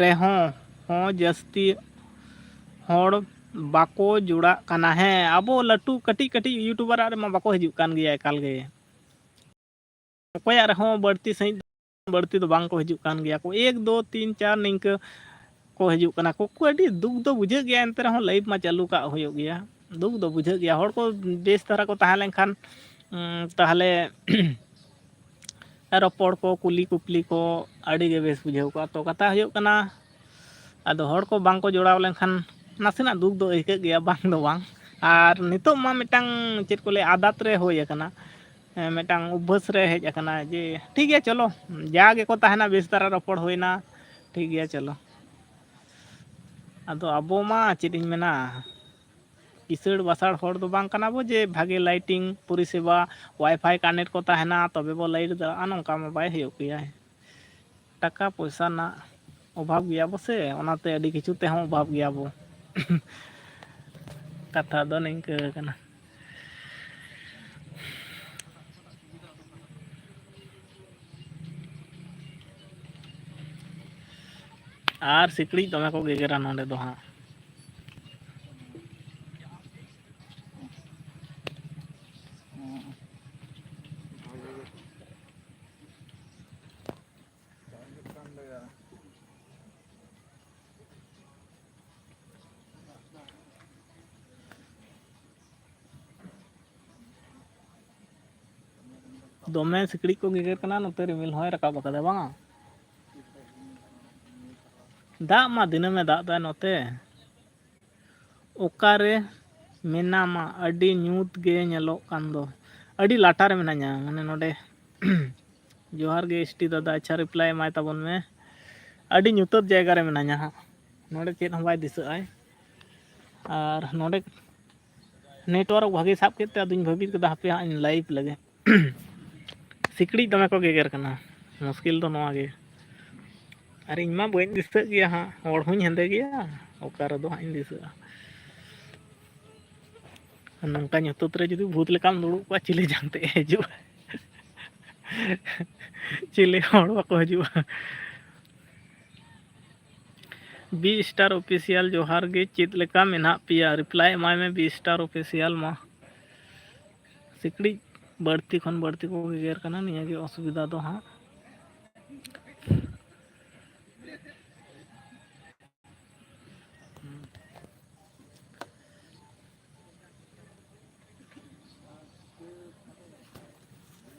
ᱨᱮᱦᱚᱸ ᱦᱚᱸ ᱡᱟᱹᱥᱛᱤ ᱦᱚᱲ ᱵᱟᱠᱚ ᱡᱚᱲᱟᱜ ᱠᱟᱱᱟ᱾ ᱦᱮᱸ, ᱟᱵᱚ ᱞᱟᱹᱴᱩ ᱠᱟᱹᱴᱤᱡ ᱠᱟᱹᱴᱤᱡ YouTuberᱟᱜ ᱨᱮᱢᱟ ᱵᱟᱠᱚ ᱦᱤᱡᱩᱜ ᱠᱟᱱ ᱜᱮᱭᱟ ᱮᱠᱟᱞ ᱜᱮ᱾ ᱚᱠᱚᱭᱟᱜ ᱨᱮᱦᱚᱸ ᱵᱟᱹᱲᱛᱤ ᱥᱟᱺᱦᱤᱡ, ᱵᱟᱹᱲᱛᱤ ᱫᱚ ᱵᱟᱝ ᱠᱚ ᱦᱤᱡᱩᱜ ᱠᱟᱱ ᱜᱮᱭᱟ ᱠᱚ, ᱮᱠ, ᱫᱳ, ᱛᱤᱱ, ᱪᱟᱨ ᱱᱤᱝᱠᱟᱹ ᱠᱚ ᱦᱤᱡᱩᱜ ᱠᱟᱱᱟ ᱠᱚ᱾ ᱟᱹᱰᱤ ᱫᱩᱠ ᱫᱚ ᱵᱩᱡᱷᱟᱹᱜ ᱜᱮᱭᱟ, ᱮᱱᱛᱮ ᱨᱮᱦᱚᱸ live ᱢᱟ ᱪᱟᱹᱞᱩ ᱠᱟᱜ ᱦᱩᱭᱩᱜ ᱜᱮᱭᱟ᱾ ᱫᱩᱠ ᱫᱚ ᱵᱩᱡᱷᱟᱹᱜ ᱜᱮᱭᱟ, ᱦᱚᱲ ᱠᱚ ᱵᱮᱥ ᱫᱷᱟᱨᱟ ᱠᱚ ᱛᱟᱦᱮᱸ ᱞᱮᱱᱠᱷᱟᱱ, ᱩᱸ, ᱛᱟᱦᱚᱞᱮ ᱨᱚᱯᱚᱲ ᱠᱚ, ᱠᱩᱞᱤ ᱠᱩᱯᱞᱤ ᱠᱚ ᱟᱹᱰᱤ ᱜᱮ ᱵᱮᱥ ᱵᱩᱡᱷᱟᱹᱣ ᱠᱚᱜᱼᱟ᱾ ᱛᱚ, ᱠᱟᱛᱷᱟ ᱦᱩᱭᱩᱜ ᱠᱟᱱᱟ, ᱟᱫᱚ ᱦᱚᱲ ᱠᱚ ᱵᱟᱝ ᱠᱚ ᱡᱚᱲᱟᱣ ᱞᱮᱱᱠᱷᱟᱱ ᱱᱟᱥᱮᱱᱟᱜ ᱫᱩᱠ ᱫᱚ ᱟᱹᱭᱠᱟᱹᱜ ᱜᱮᱭᱟ, ᱵᱟᱝ ᱫᱚ ᱵᱟᱝ᱾ ᱟᱨ ᱱᱤᱛᱚᱜ ᱢᱟ ᱢᱤᱫᱴᱟᱝ, ᱪᱮᱫ ᱠᱚ ᱞᱟᱹᱭᱟ, ᱟᱫᱟᱛ ᱨᱮ ᱦᱩᱭ ᱟᱠᱟᱱᱟ᱾ ᱦᱮᱸ, ᱢᱤᱫᱴᱟᱝ ᱚᱵᱵᱷᱟᱥ ᱨᱮ ᱦᱮᱡ ᱟᱠᱟᱱᱟ ᱡᱮ, ᱴᱷᱤᱠ ᱜᱮᱭᱟ, ᱪᱚᱞᱚ, ᱡᱟ ᱜᱮᱠᱚ ᱛᱟᱦᱮᱱᱟ, ᱵᱮᱥ ᱫᱷᱟᱨᱟ ᱨᱚᱯᱚᱲ ᱦᱩᱭᱱᱟ, ᱴᱷᱤᱠ ᱜᱮᱭᱟ, ᱪᱚᱞᱚ᱾ ᱟᱫᱚ ᱟᱵᱚ ᱢᱟ ᱪᱮᱫ ᱤᱧ ᱢᱮᱱᱟ, ᱠᱤᱥᱟᱹᱬ ᱵᱟᱥᱟᱲ ᱦᱚᱲ ᱫᱚ ᱵᱟᱝ ᱠᱟᱱᱟ ᱵᱚ ᱡᱮ ᱵᱷᱟᱜᱮ lighting ᱯᱚᱨᱤᱥᱮᱵᱟ, Wi-Fi connect ᱠᱚ ᱛᱟᱦᱮᱱᱟ, ᱛᱚᱵᱮ ᱵᱚ light ᱫᱟᱲᱮᱭᱟᱜᱼᱟ, ᱱᱚᱝᱠᱟ ᱢᱟ ᱵᱟᱭ ᱦᱩᱭᱩᱜ ᱜᱮᱭᱟ᱾ ᱴᱟᱠᱟ ᱯᱚᱭᱥᱟ ᱨᱮᱱᱟᱜ ᱚᱵᱷᱟᱵᱽ ᱜᱮᱭᱟ ᱵᱚ ᱥᱮ, ᱚᱱᱟᱛᱮ ᱟᱹᱰᱤ ᱠᱤᱪᱷᱩ ᱛᱮᱦᱚᱸ ᱚᱵᱷᱟᱵᱽ ᱜᱮᱭᱟ ᱵᱚ᱾ ᱠᱟᱛᱷᱟ ᱫᱚ ᱱᱤᱝᱠᱟᱹ ᱠᱟᱱᱟ᱾ ᱟᱨ ᱥᱤᱠᱲᱤᱡ ᱫᱚᱢᱮ ᱠᱚ ᱜᱮᱜᱮᱨᱟ ᱱᱚᱰᱮ ᱫᱚ ᱦᱟᱸᱜ᱾ ᱫᱚᱢᱮ ᱥᱤᱠᱲᱤᱡ ᱠᱚ ᱜᱮᱜᱮᱨ ᱠᱟᱱᱟ, ᱱᱚᱛᱮ ᱨᱤᱢᱤᱞ ᱦᱚᱸᱭ ᱨᱟᱠᱟᱵ ᱟᱠᱟᱫᱟ ᱵᱟᱝᱟ? ᱫᱟᱜ ᱢᱟ ᱫᱤᱱᱟᱹᱢᱮ ᱫᱟᱜ ᱫᱟᱭ ᱱᱚᱛᱮ᱾ ᱚᱠᱟᱨᱮ ᱢᱮᱱᱟᱢᱟ? ᱟᱹᱰᱤ ᱧᱩᱛ ᱜᱮ ᱧᱮᱞᱚᱜ ᱠᱟᱱ ᱫᱚ᱾ ᱟᱹᱰᱤ ᱞᱟᱴᱟ ᱨᱮ ᱢᱮᱱᱟᱧᱟ, ᱢᱟᱱᱮ ᱱᱚᱰᱮ᱾ ᱡᱚᱦᱟᱨ ᱜᱮ ᱮᱥ ᱴᱤ ᱫᱟᱫᱟ, ᱟᱪᱪᱷᱟ reply ᱮᱢᱟᱭ ᱛᱟᱵᱚᱱ ᱢᱮ᱾ ᱟᱹᱰᱤ ᱧᱩᱛᱟᱹᱛ ᱡᱟᱭᱜᱟ ᱨᱮ ᱢᱮᱱᱟᱧᱟ ᱦᱟᱸᱜ, ᱱᱚᱰᱮ ᱪᱮᱫ ᱦᱚᱸ ᱵᱟᱭ ᱫᱤᱥᱟᱹᱜ ᱟᱭ᱾ ᱟᱨ ᱱᱚᱰᱮ network ᱵᱷᱟᱜᱮ ᱥᱟᱵ ᱠᱮᱫ ᱛᱮ ᱟᱫᱚᱧ ᱵᱷᱟᱹᱵᱤᱛ ᱠᱮᱫᱟ ᱦᱟᱯᱮ ᱦᱟᱸᱜ ᱤᱧ live ᱞᱮᱜᱮ᱾ ᱥᱤᱠᱲᱤᱡ ᱫᱚᱢᱮ ᱠᱚ ᱜᱮᱜᱮᱨ ᱠᱟᱱᱟ, ᱢᱩᱥᱠᱤᱞ ᱫᱚ ᱱᱚᱣᱟ ᱜᱮ᱾ ᱟᱨ ᱤᱧ ᱢᱟ ᱵᱟᱹᱧ ᱫᱤᱥᱟᱹᱜ ᱜᱮᱭᱟ ᱦᱟᱸᱜ, ᱦᱚᱲ ᱦᱚᱸᱧ ᱦᱮᱸᱫᱮ ᱜᱮᱭᱟ, ᱚᱠᱟ ᱨᱮᱫᱚ ᱦᱟᱸᱜ ᱤᱧ ᱫᱤᱥᱟᱹᱜᱼᱟ᱾ ᱱᱚᱝᱠᱟ ᱧᱩᱛᱟᱹᱛ ᱨᱮ ᱡᱩᱫᱤ ᱵᱷᱩᱛ ᱞᱮᱠᱟᱢ ᱫᱩᱲᱩᱵ ᱠᱚᱜᱼᱟ, ᱪᱤᱞᱤ ᱡᱟᱝ ᱛᱮ ᱦᱤᱡᱩᱜᱼᱟ? ᱪᱤᱞᱤ ᱦᱚᱲ ᱵᱟᱠᱚ ᱦᱤᱡᱩᱜᱼᱟ᱾ B Star Official ᱡᱚᱦᱟᱨ ᱜᱮ, ᱪᱮᱫ ᱞᱮᱠᱟ ᱢᱮᱱᱟᱜ ᱯᱮᱭᱟ? Reply ᱮᱢᱟᱭ ᱢᱮ B Star Official ᱢᱟ᱾ ᱥᱤᱠᱲᱤᱡ ᱵᱟᱹᱲᱛᱤ ᱠᱷᱚᱱ ᱵᱟᱹᱲᱛᱤ ᱠᱚ ᱜᱮᱜᱮᱨ ᱠᱟᱱᱟ, ᱱᱤᱭᱟᱹ ᱜᱮ ᱚᱥᱩᱵᱤᱫᱷᱟ ᱫᱚ ᱦᱟᱸᱜ᱾